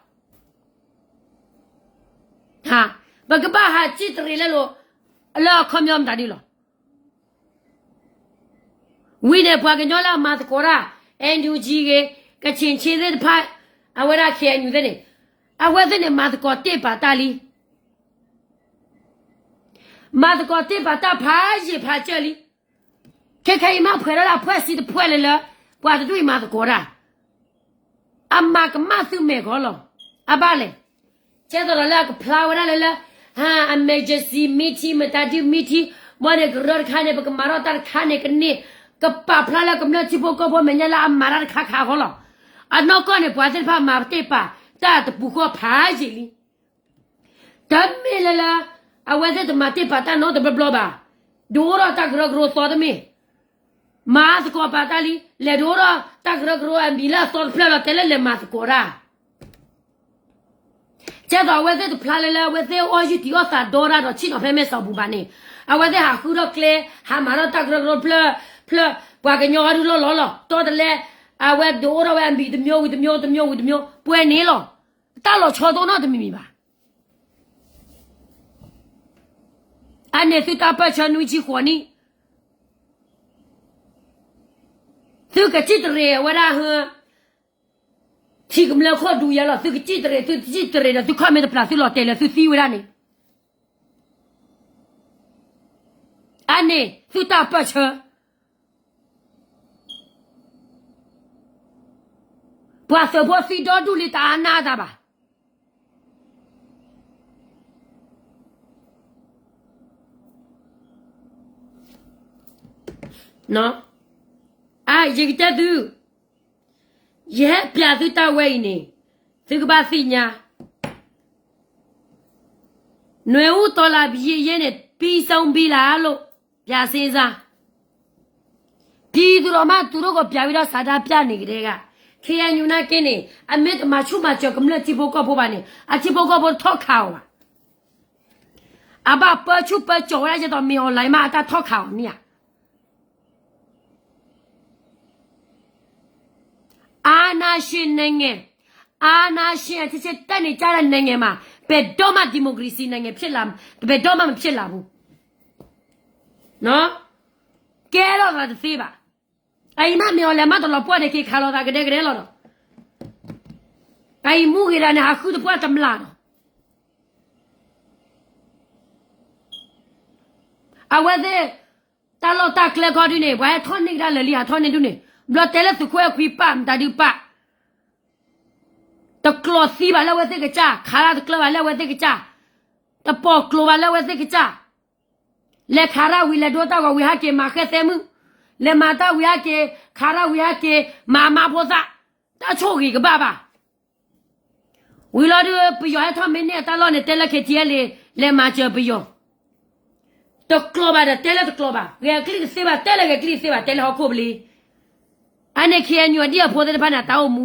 ဧါ, ပကဘၣ်ဟးကံၣ်တရံးလဲလိာ်, လၢအခီပညီမတၤဒ်လီၤ. ဝံၤန့ၣ် ပှၤကညီလၢအမၤသကိးတၢ် NUG ဂ့ၤ, ကချ့ၣ်ဆ့သ့ၣ်တဖၣ်, အဝဲဒၣ် KNU သ့ၣ်န့ၣ်, အဝဲသ့ၣ်န့ၣ် မၤသကိးတ့ၢ်ပာ်တၢ်လံ, မၤသကိးတ့ၢ်ပာ်တၢ်ဖးယံာ်ဖးစၢၢ်လံ. ခဲခဲအံၤမ့ၢ်ဖှဲးထီၣ်ဒၣ်ဖှဲးစံတဖှဲးလၢလၢ, ပှၤတဒူၣ်အံၤမၤသကိးတၢ် အမၤကမၣ်သုမဲာ်ကီးလီၤ. အဘၣ်လဲၣ်, ကဲသိးဒီးလၢအကဖျါဝဲဒၣ်လၢလၢ, ဟါ emergency meeting မတၤဒု meeting, ဘၣ်န့ၣ်ကရၢတခါန့ၣ် ပကမၤထီၣ်တၢ်တခါန့ၣ်ကန့ၢ်, ကပာ်ဖျါလၢကမျၢၢ်ထံဖိကီၢ်ဖိမဲာ်ညါလၢအမၤတၢ်တခါခါဃီလီၤ. အနီၢ်ကီၢ်န့ၣ် ပှၤသ့ၣ်တဖၣ်မၤတ့ၢ်ပာ်တၢ်တပူၤဃီဖးယံာ်လံ. တမ့ၢ်လၢလၢ, အဝဲသ့ၣ်တမၤတ့ၢ်ပာ်တၢ်နီတဘျီဘျီဘၣ်, ဒုးအိၣ်ထီၣ်တၢ်ကရၢကရိသီတမ့ၢ်, မၤသကိးပာ်တၢ်လံ, လဲၤဒုးအိၣ်ထီၣ်တၢ်ကရၢကရိအမံၤလၢအသီတဖျၢၣ်လီၤ တဲလၢလဲၤမၤသကိးတၢ်, ကဲသိးအဝဲသ့ၣ်တဖျါလၢလၢအဝဲသ့ၣ်အီၣ်ယုၢ်တံၢ်အီၣ်သးဒီတၢ်ဒီးဆ့ၣ်နီၤဖဲမဲာ်စီၤပူၤဘၣ်န့ၣ်, အဝဲသ့ၣ်ဟးဃုထီၣ်ကျဲ, ဟးမၤထီၣ်တၢ်ကရၢကရိဖျၢၣ်, ဖျၢၣ်, ပှၤကညီအီၤဒုလီၢ်လီၢ်လီၤ တီတလဲ, အဝဲဒုးအိၣ်ထီၣ်ဝဲအမံၤတမျိုးဝံၤတမျိုးတမျိုးဝံၤတမျိုး ပှဲၤန့ၣ်လီၤ. တၢ်လီၤဆီဒိၣ်နီတမံၤမံၤဘၣ်. အန့ၣ်သုတၢ်ပၢၢ်ဆၢနွံဆံဃိးနံၣ်, သုကစံၣ်တရံးဝဲဒၣ်ဟ, ထံကမျၢၢ်ခိၣ်ဒူယဲလီၤ, သုကစံၣ်တရံး သုကစံၣ်တရံးဒီးသုခီၣ်မ့ၢ်တပျၢ် သုလီၤတဲာ်လၢသုသံဝဲဒၣ်န့ၣ်, အန့ၣ်သုတၢ်ပၢၢ်ဆၢ ပှၤသုးဖိသံဒီဒူၣ်လံတအါနၢ်အသးဘၣ်. ယကတဲသု, ယဟဲပျးသုတၢ်ဝဲအံၤန့ၣ်, သုကဘၣ်သ့ၣ်ညါ, နွဲအူတီလးပယ့ယဲန့ၣ် ပံစံဘံလးလိာ်, ပျးစ့စါ ပြည်သူ့ဒီးမး သူတို့ကို ပြန်ပြီးတော့ ဆန္ဒပြနေကတည်းက ခ့ၣ်အဲၣ်ယူၣ် နာ်က့န့ၣ် အမ့ၢ်တမၤဆူၣ်မၤစၢၤကမျၢၢ်ထံဖိကီၢ်ဖိဘၣ်န့ၣ် အထံဖိကီၢ်ဖိတထီၣ်ခးအီၤဘၣ်. အဘၣ်ပၢဆူၣ်ပၢစိးဝဲဒၣ်ကဲသိး မ့ၢ်အီၤလဲၣ်မး အတၢ်ထီၣ်ခးအီၤန့ၣ်ဧါ. အာဏာရှင်နိုင်ငံ, အာဏာရှင်အချင်းချင်း တိုက်နေကြတဲ့နိုင်ငံမှာ ဘယ်တော့မှ ဒီမိုကရေစီနိုင်ငံဖြစ်လာ, ဘယ်တော့မှမဖြစ်လာဘူး. ကဲထီၣ်သးတသ့ဘၣ်. အအံၤမး မ့ၢ်အီၤလဲၣ်မး တလီၤပှီၢ်န့ၣ် က့ၤခးလိာ်သးကဒဲကဒဲလီၤဒီး အအံၤမူဂ့ၤဒၣ်န့ၣ် ဟးဃုတပှၢ်တမျၢ်ဒီး အဝဲသ့ၣ် တၢ်လီၢ်တၢ်ကျဲခီဒုန့ၣ် ပှၤဟဲထီၣ်န့ၢ်ကဒါလၢာ်လံ ဟးထီၣ်န့ၢ်ဒုန့ၣ် ဘျီတဲလၢသုးခိၣ်အဲၣ်ခွံပာ် မတၤဒုပာ် တကျိးသံဘၣ်လၢအဝဲသ့ၣ်ကစၢ်, ခးတၢ်တကျၢၤဘၣ်လၢအဝဲသ့ၣ်ကစၢ်, တပိာ်ကျိၤဘၣ်လၢအဝဲသ့ၣ်ကစၢ်, လဲၤခးတၢ်ဝံၤ လဲၤဒိတၢ်ဂီၤဝံၤဟဲက့ၤမၤဃဲၣ်သဲမုၣ်, လဲၤမၤတၢ်ဝံၤဟဲက့ၤ, ခးတၢ်ဝံၤဟဲက့ၤ, မၤမါဖိသၣ်, တၢ်ဆိၣ်ဂ့ၤကဘၣ်ဘၣ်. ဝံၤလီၤဒုး ပယီၤဟဲထီၣ်မ့ၢ်န့ၢ်အတၢ်လီၢ်န့ၣ် တဲလၢ KTLA လဲၤမၤစၢၤပယီၤ, တကျိၤဘၣ်ဒီးတဲလၢတကျိၤဘၣ်, ဂဲၤကလံၣ်တသ့ဘၣ် တဲလၢဂဲၤကလံၣ်တသ့ဘၣ် တဲလၢဟီၣ်ခိၣ်ဘျ့, အန့ၣ် KNU အဒံၣ်အဖိသ့ၣ်တဖၣ်န့ၣ် အတၢ်အိၣ်မူ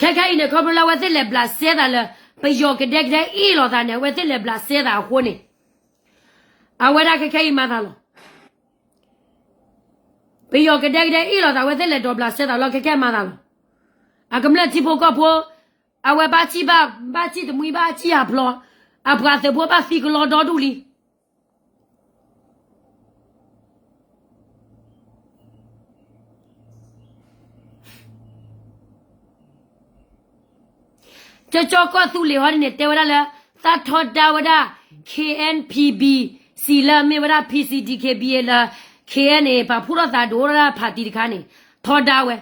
ခဲခဲအံၤန့ၣ် ခီဖျိလၢအဝဲသ့ၣ်လဲၤဘျးစဲသးလၢ ပယီၤကဒဲကဒဲအ့ၣ်လိာ်သးန့ၣ် အဝဲသ့ၣ်လဲၤဘျးစဲသးအဃိန့ၣ်, အဝဲဒၣ်ခဲခဲအံၤမၤသးလီၤ. ပယီၤကဒဲကဒဲအ့ၣ်လိာ်သး အဝဲသ့ၣ်လဲၤဒိးဘျးစဲသးလီၤ ခဲခဲမၤသးလီၤ. အကမျၢၢ်ထံဖိကီၢ်ဖိ, အဝဲဘၣ်စံၣ်ဘၣ်, ဘၣ်စံၣ်တမှံဘၣ်စံၣ်ဟးဖျိး, အပှၤသုးဖိဘၣ်သံကလီဒီဒူၣ်လံ. ကၠီကီၢ်သူလ့ၤဟီဒ်န့ၣ် တဲဝဲဒၣ်လၢ သးထီဒါဝဲဒၣ် KNPBC လၢအမ့ၢ်ဝဲဒၣ် PC DKBA လၢ KNA ပာ်ဖှိၣ်ထီၣ်သးဒိၣ်ထီၣ်ဒၣ် party တခါန့ၣ် ထီဒါဝဲ,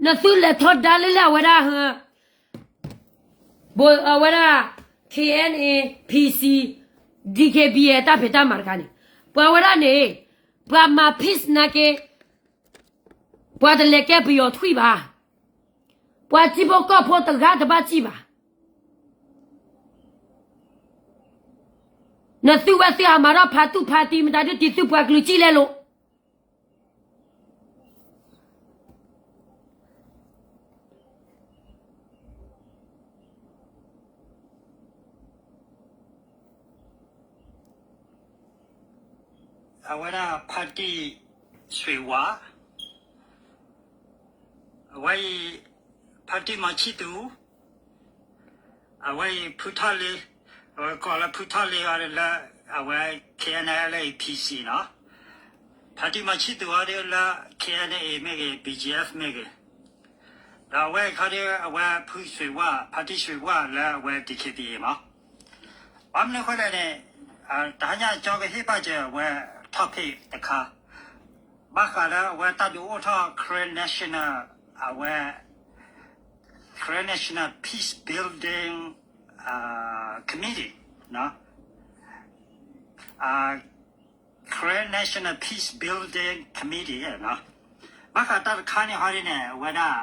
နသုလဲၤထီဒါလၢလၢအဝဲဒၣ် အဝဲဒၣ် KNA, PC, DKBA တၢ်ဖံးတၢ်မၤတခါန့ၣ်, ပှၤဝဲဒၣ်န့ၣ် ပှၤမၤ peace နာ်က့ ပှၤတလဲၤကဲပယီၤထွံၣ်ဘၣ်. ပှၤထံဖိကီၢ်ဖိတဂၤတဘၣ်စံၣ်ဘၣ်. နသုဝဲသုဟးမၤထီၣ်ဖါတူၢ်ဖါတံၤ မတၤဒုးတံၤသုပှၤကလုာ်စံၣ်လဲလိာ်. အဝဲဒၣ်ဖါတံၢ်ဆွ့ၤဝါ, အဝဲအံၤ ဖါတံၢ်မီၤဆံၣ်သူ, အဝဲအံၤဖုထီၣ်လ့, အဝဲကိးလၢဖုထီၣ်လ့အီၤလၢ အဝဲ K N L A P C နီၤ, ဖါတံၢ်မီၤဆံၣ်သူအီၤဒ်လၢ K N A မ့ၢ်ဂ့ၤ B G F မ့ၢ်ဂ့ၤ, ဒီးအဝဲခီဒ်အဝဲဖုဆွ့ၤဝါ ဖါတံၢ်ဆွ့ၤဝါလၢအဝဲ D K B A မး. ဘၣ်မနုၤအဃိလဲၣ်န့ၣ် တဟါညါကၠီကဟ့ၣ်ဘၣ်စၢၤအဝဲ topic တခါ, ဘၣ်ဃးလၢအဝဲတၢ်ဒုးအိၣ်ထီၣ် Karen National အဝဲ Karen National Peace Building Committee, Karen National Peace Building Committee, ဘၣ်ဃးတၢ်တခါန့ၣ်ဟီဒ်န့ၣ် အဝဲဒၣ်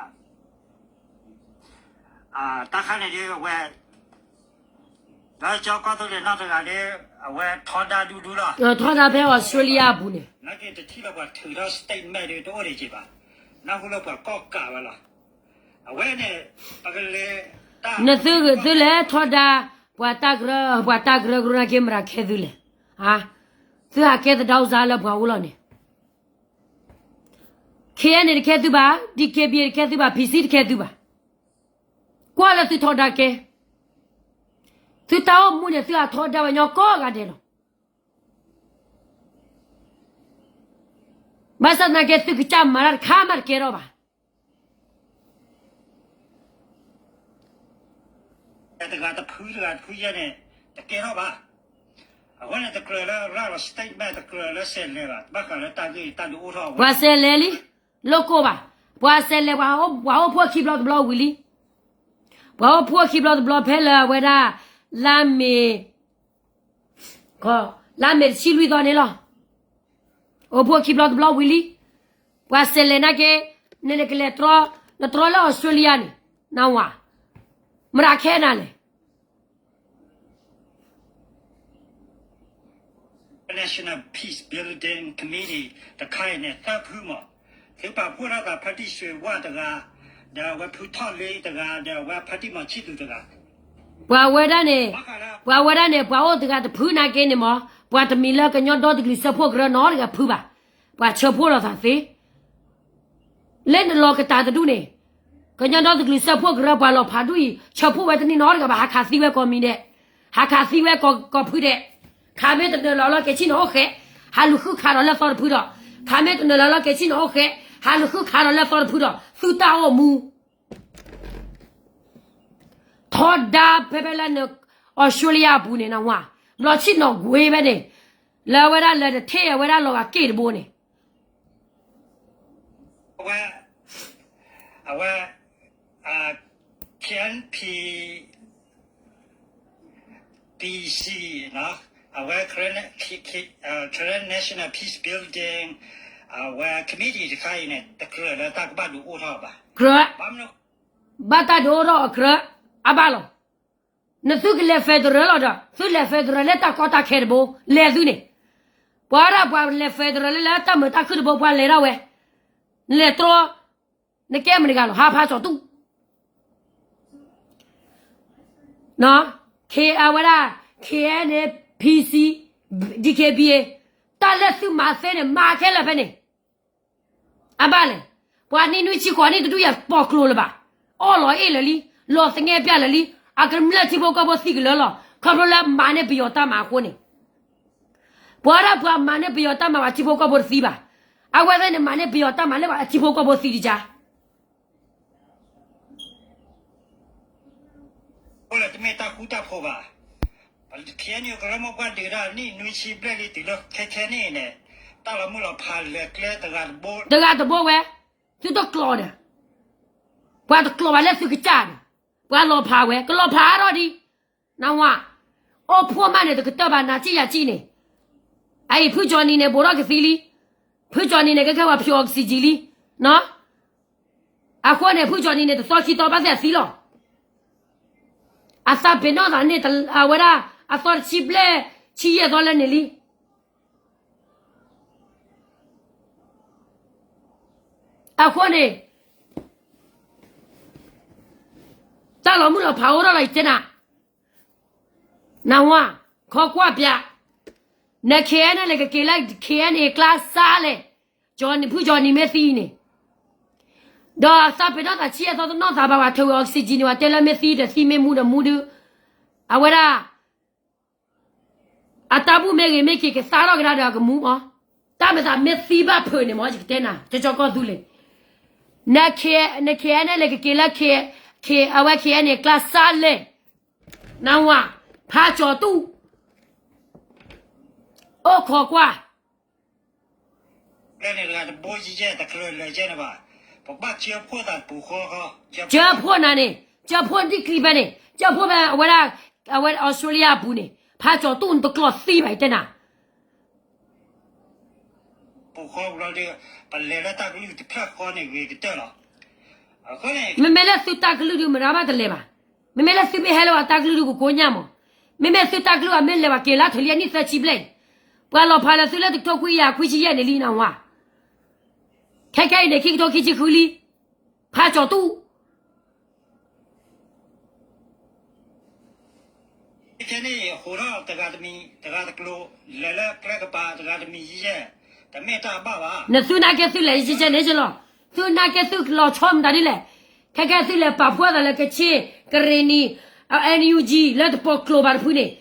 တၢ်ခါန့ၣ်ဒ်အဝဲ ဒီးကၠီကီၢ်သူလ့ၤနီၢ်တဂၤဒ် အဝဲထီဒါဒူဒူလီၤ. ထီဒါဖဲ Australia အပူၤန့ၣ် နာ်က့တထံၣ်လၢပှၤထုးထီၣ် statement ဒ်တအိၣ်ဒံးက့ၤဘၣ်, နၢ်ဟူလၢပှၤကီၢ်ကးဝဲလီၤ. အဝဲန့ၣ် ပကလဲၤ နသုသုလဲၤထီဒါ ပှၤတၢ်ကရၢ ပှၤတၢ်ကရၢကရိနာ်က့ မတၤခဲသုလဲၣ်. သုဟးကဲသဒၣ်စါလၢပှၤအိၣ်လီၤန့ၣ် K N A တခဲသုဘၣ်, D K B A တခဲသုဘၣ်, P C တခဲသုဘၣ်. ကွၢ်လၢသုထီဒါကဲ, သုတၢ်အိၣ်မူန့ၣ် သုဟးထီဒါဝဲညီကိးဂၤဒဲးလီၤ. ဘၣ်ဆၣ်သနာ်က့ သုကစၢ်မၤတၢ်တခါမးတကဲထီၣ်ဘၣ်. တဂၤတဖုတဂၤတဖုယဲန့ၣ် တကဲထီၣ်ဘၣ်. အဃိန့ၣ် တကြၢးလၢရၤလီၤ statement တကြၢးလၢဆဲးလဲၤဘၣ် ဘၣ်ဃးလၢတၢ်ဂ့ၢ်တၢ်ဒုးအိၣ်ထီၣ်ဝဲ ပှၤဆဲးလဲၤလံ, လိၣ်ကိၢ်ဘၣ်, ပှၤဆဲးလဲၤ ပှၤအိၣ်ဖှိၣ်ခံဘျီတဘျီဝံၤလံ. ပှၤအိၣ်ဖှိၣ်ခံဘျီတဘျီဖဲလၢအဝဲဒၣ် လါမ့ၤ လါမ့ၤတဆံလွံၢ်သီန့ၣ်လီၤ. အိၣ်ဖှိၣ်ခံဘျီတဘျီဝံၤလံ. ပှၤဆဲးလဲၤနာ်က့ နနကလဲၤတြီ, နတြီလၢ Australia န့ၣ် နဝၤ, မတၤခဲနၤလဲၣ်. National Peace Building Committee တခါအံၤန့ၣ် သၢဖုမး, သုပာ်ဖှိၣ်ထီၣ်သး ဖါတံၢ်ဆွ့ၤဝါတဂၤ, ဒီးအဝဲဖုထီၣ်လ့တဂၤ, ဒီးအဝဲဖါတံၢ်မီၤဆံၣ်သူးတဂၤ. ပှၤဝဲဒၣ်န့ၣ်, ပှၤဝဲဒၣ်န့ၣ် ပှၤအိၣ်တဂၤတဖုနာ်က့န့ၣ်မး, ပှၤတမံၤလၢကညီဒီတကလုာ်စၢဖှိၣ်ကရၢနီတဂၤဖုဘၣ်. ပှၤဆၢဖှိၣ်လိာ်သးသ့ လၢနလီၤကတၢ်တဒူၣ်န့ၣ်, ကညီဒီတကလုာ်စၢဖှိၣ်ကရၢပှၤလီၤဖးဒူၣ်အံၤ ဆၢဖှိၣ်ဝဲတန့ၢ်နီတဂၤဘၣ်, ဟးခးသံဝဲကိးမံၤဒဲး, ဟးခးသံဝဲကိးဖုဒဲး, ခးမ့ၢ်တနၢၤလီၤလၢက့ၤဆံၣ်န့ၣ်အိၣ်ဃဲး, ဟးလူၤဃုခးဒီးလၢသီတဖုဒီး, ခးမ့ၢ်တနၢၤလီၤလၢက့ၤဆံၣ်န့ၣ်အိၣ်ဃဲး, ဟးလူၤဃုခးဒီးလၢသီတဖုဒီး သုတၢ်အိၣ်မူ ထီဒါဖဲဖဲလၢန Australia အပူၤန့ၣ်နဝၤ, ဘျီဆံၣ်နီၣ်ကွ့ဖဲန့ၣ်, လၢအဝဲဒၣ်လၢတထ့ၣ်အဝဲဒၣ်လီၤဂာ်က့ၣ်တဘိန့ၣ် အဝဲ အဝဲ K N P B C အဝဲ Karen National Peace Building အဝဲ committee တခါအံၤန့ၣ် တကြၢးလၢတၢ်ကဘၣ်ဒုးအိၣ်ထီၣ်ဘၣ်. ကြၢး ဘၣ်တၢ်ဒုးအိၣ်ထီၣ်အကြၢး အဘၣ်လီၤ. နသုကလဲၤ federal လီၤဒီး သုလဲၤ federal လၢတၢ်ကီတၢ်ခဲတဘိ လဲၤသုန့ၣ်, ပှၤဒၣ်ပှၤလဲၤ federal လၢလၢတၢ်မုာ်တၢ်ခုၣ်တဘိ ပှၤလဲၤဒၣ်ဝဲ, နလဲၤတြီ, နကဲမတၤတဂၤလီၤ ဟးဖးစီၤတူၣ် အဝဲဒၣ် K N P C, D K B A တၢ်လၢသုမၤသ့န့ၣ် မၤခဲလၢာ်ဖဲန့ၣ်, အဘၣ်လဲၣ်. ပှၤနံၣ်နွံဆံဃိးနံၣ်တဒူၣ်ယၤပီၢ်ကျိၤလၢၤဘၣ်, အီၣ်လီၤအ့ၣ်လၢာ်လံ, လီၤသငဲးပျၢ်လၢာ်လံ, အကမျၢၢ်ထံဖိကီၢ်ဖိသံကလၢာ်လီၤ ခီဖျိလၢမၤန့ၢ်ပယီၤတၢ်မၤအဃိန့ၣ်, ပှၤဒၣ်ပှၤမၤန့ၢ်ပယီၤတၢ်မၤဘၣ်ထံဖိကီၢ်ဖိတသံဘၣ်, အဝဲသ့ၣ်န့ၣ်မၤန့ၢ်ပယီၤတၢ်မၤလၢဘၣ်အထံဖိကီၢ်ဖိသံတကါ အိၣ်လၢတမ့ၢ်တၢ်ဃူတၢ်ဖိးဘၣ်. ခဲအံၤန့ၣ် ကရၢမိၢ်ပှၢ်ဒုးတၢ်နံၣ်နွံဆံဘျဲၣ်လံတုၤလၢခဲခဲန့ၣ်န့ၣ်, တၢ်လီၤမုၢ်လီၤဖးလဲၤကျဲတဂၤတဘိ, တဂၤတဘိဝဲ, သုတကျိးဒီး, ပှၤတကျိးဘၣ်လၢသုကစၢ်ဒီး, ပှၤလီၤဖးဝဲ ကလီၤဖးအါထီၣ်ဒံး, နဝၤ, အိၣ်ဖှိၣ်မးန့ၣ် တကတၢၢ်ဘၣ်နၤစံၣ်ယၤစံၣ်န့ၣ်, အအံၤဖုကၠီနံၤန့ၣ် ဘိးထီၣ်ကသံလံ, ဖုကၠီနံၤန့ၣ် ကဲခဲပှၤဖျိး oxygen လံ, နီၤ. အဃိန့ၣ် ဖုကၠီနံၤန့ၣ် တသီခံသီဘၣ်သ့ၣ်အသံလီၤ. အသးပ့ၤနီၣ်သးန့ၣ် အဝဲဒၣ် အသီတဆံဘျဲၣ် ဆံယဲၢ်သီလၢန့ၣ်လံ. အဃိန့ၣ် တၢ်လီၤမုၢ်လီၤဖးအိၣ်ထီၣ်လီၤ ယတဲနၤ, နဝါ, ခီကွၢ်ပျး, န ခဲအံၤန့ၣ် လဲၤကက့ၤလၢ ခဲအံၤန့ၣ် ကျါစါလဲၣ်, ကၠီနံၤ ဖုကၠီနံၤမ့ၢ်သံန့ၣ်, ဒီးသးပ့ၤနီၣ်သးဆံယဲၢ်သီတနီၣ်သးဘၣ် ပှၤထုးဝဲ oxygen န့ၣ် ပှၤတဲလၢမ့ၢ်သံဒီးသံ မ့ၢ်မူဒီးမူဒုး, အဝဲဒၣ် အတၢ်ဘူၣ်မ့ၢ်ဂ့ၤမ့ၢ်က့ၤ ကသါထီၣ်ကဒါဒီးအကမူမး, တၢ်မ့ၢ်သးမ့ၢ်သံဘၣ်ဖုးန့ၣ်မး ယကတဲနၤ ကၠီကၠီကီၢ်သူလ့ၤ, န ခဲအံၤန့ၣ် လဲၤကက့ၤလၢ ခဲ အဝဲ ခဲအံၤန့ၣ် ကျါစါလဲၣ်, နဝါ, ဖးကၠီၤတူၢ်, အိၣ်ခိးကွၢ် ကၠၢဖှိၣ်နၤန့ၣ်, ကၠၢဖှိၣ်ဒံကျံဖဲန့ၣ်, ကၠၢဖှိၣ်ဝဲဒၣ် အဝဲ Australia အပူၤန့ၣ် ဖးကၠီၤတူၢ်နတကျိးသံဘၣ် ယတဲနၤ, ပလဲၤလၢတၢ်ကလုၢ်တဖျၢၣ်ဃီန့ၣ်ဂ့ၤကတၢၢ်လီၤ. မ့မ့ၢ်လၢသုတၢ်ကလုၢ်ဒုး မတၤမးတလဲၤဘၣ်, မ့မ့ၢ်လၢသုမ့ၢ်ဟဲလၢပှၤတၢ်ကလုၢ်ဒုး ကကိးညၣ်မး, မ့မ့ၢ်သုတၢ်ကလုၢ်အမ့ၢ်လဲၤပှၤက့ၤလၢထၢၣ်လံအနံၣ်သၢဆံဘျဲၣ်, ပှၤလီၤဖးလၢသုလၢတကထိခွံကယၤခွံဆံယဲၢ်န့ၣ်လံနဝါ, ခဲခဲအံၤန့ၣ် ခံကထိခံဆံဃုလံ, ဖးကၠီၤတူၢ် နသုနာ်က့သုလဲၤယကဲန့ၣ်လီၤ, သုနာ်က့သုလီၤဆီမတၤဒ်လဲၣ်, ခဲကဲသုလဲၤပာ်ဖှိၣ်သးလၢကဆ့ၣ် ကရ့ၣ်နံၤ NUG လၢတပိာ်ကျိၤဘၣ်တဖုန့ၣ်,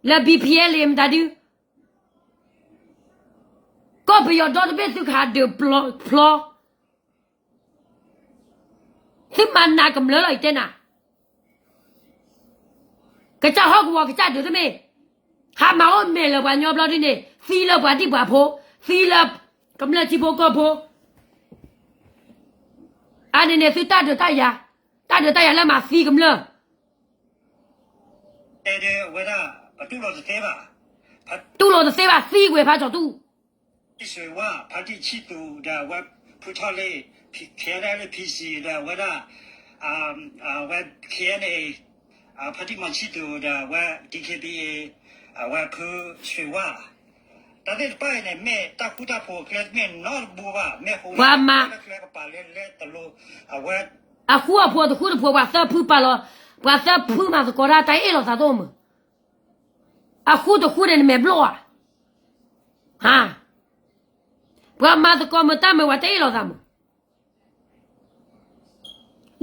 လၢ BPLA မတၤဒုး, ကီၢ်ပယီၤဒီတဘ့ၣ်သုကဟးဒုးဖျီ သုမၤနးကမျၢၢ်လီၤ ယတဲနၤ, ကစၢ်ဟီၣ်ကဝီၤကစၢ်ဒုးတမ့ၢ်, ဟးမၤအိၣ်မဲာ်လၢပှၤညီဘျီဒ်န့ၣ် သံလၢပှၤဒံၣ်ပှၤဖိ, သံလၢကမျၢၢ်ထံဖိကီၢ်ဖိ, အန့ၣ်န့ၣ်သုတၢ်ဒုးတၢ်ယၤ, တၢ်ဒုးတၢ်ယၤလၢမၤသံကမျၢၢ် ဝဲဒၣ် တူၢ်လိာ်တသ့ဘၣ်, သံကွံာ်ဖးကၠီၤတူၢ်, ဖါတံၢ်ဆံၣ်သူးဒီးအဝဲဖုထီၣ်လ့ၣ် ခဲအံၤလၢ PC ဒီးအဝဲဒၣ် အဝဲ KNA ဖါတံၢ်မီၤဆံၣ်သူးဒီးအဝဲ DKBA အဝဲဖုဆွ့ၤဝါ, တၢ်သ့ၣ်တဖၣ်အံၤန့ၣ် မ့ၢ်တၢ်ဃူတၢ်ဖိးအကျဲတမ့ၢ်နီတဘိဘၣ်, မ့ၢ်ဟူလၢကျဲကပၤလၢလဲတလိၤ, အဝဲ အဃူအဖိးတဃူတဖိး ပှၤသၢဖုပာ်လီၤ, ပှၤသၢဖုမၤသကိးတၢ်တၢ်အ့ၣ်လိာ်သးသိၣ်မုၢ်, အဃူတဃူန့ၣ်နမဲာ်ဘျီၣ်ဧါ, ဟါ, ပှၤမၤသကိးမုၢ်တၢ်မုၢ် ပှၤတအ့ၣ်လိာ်သးမုၢ်,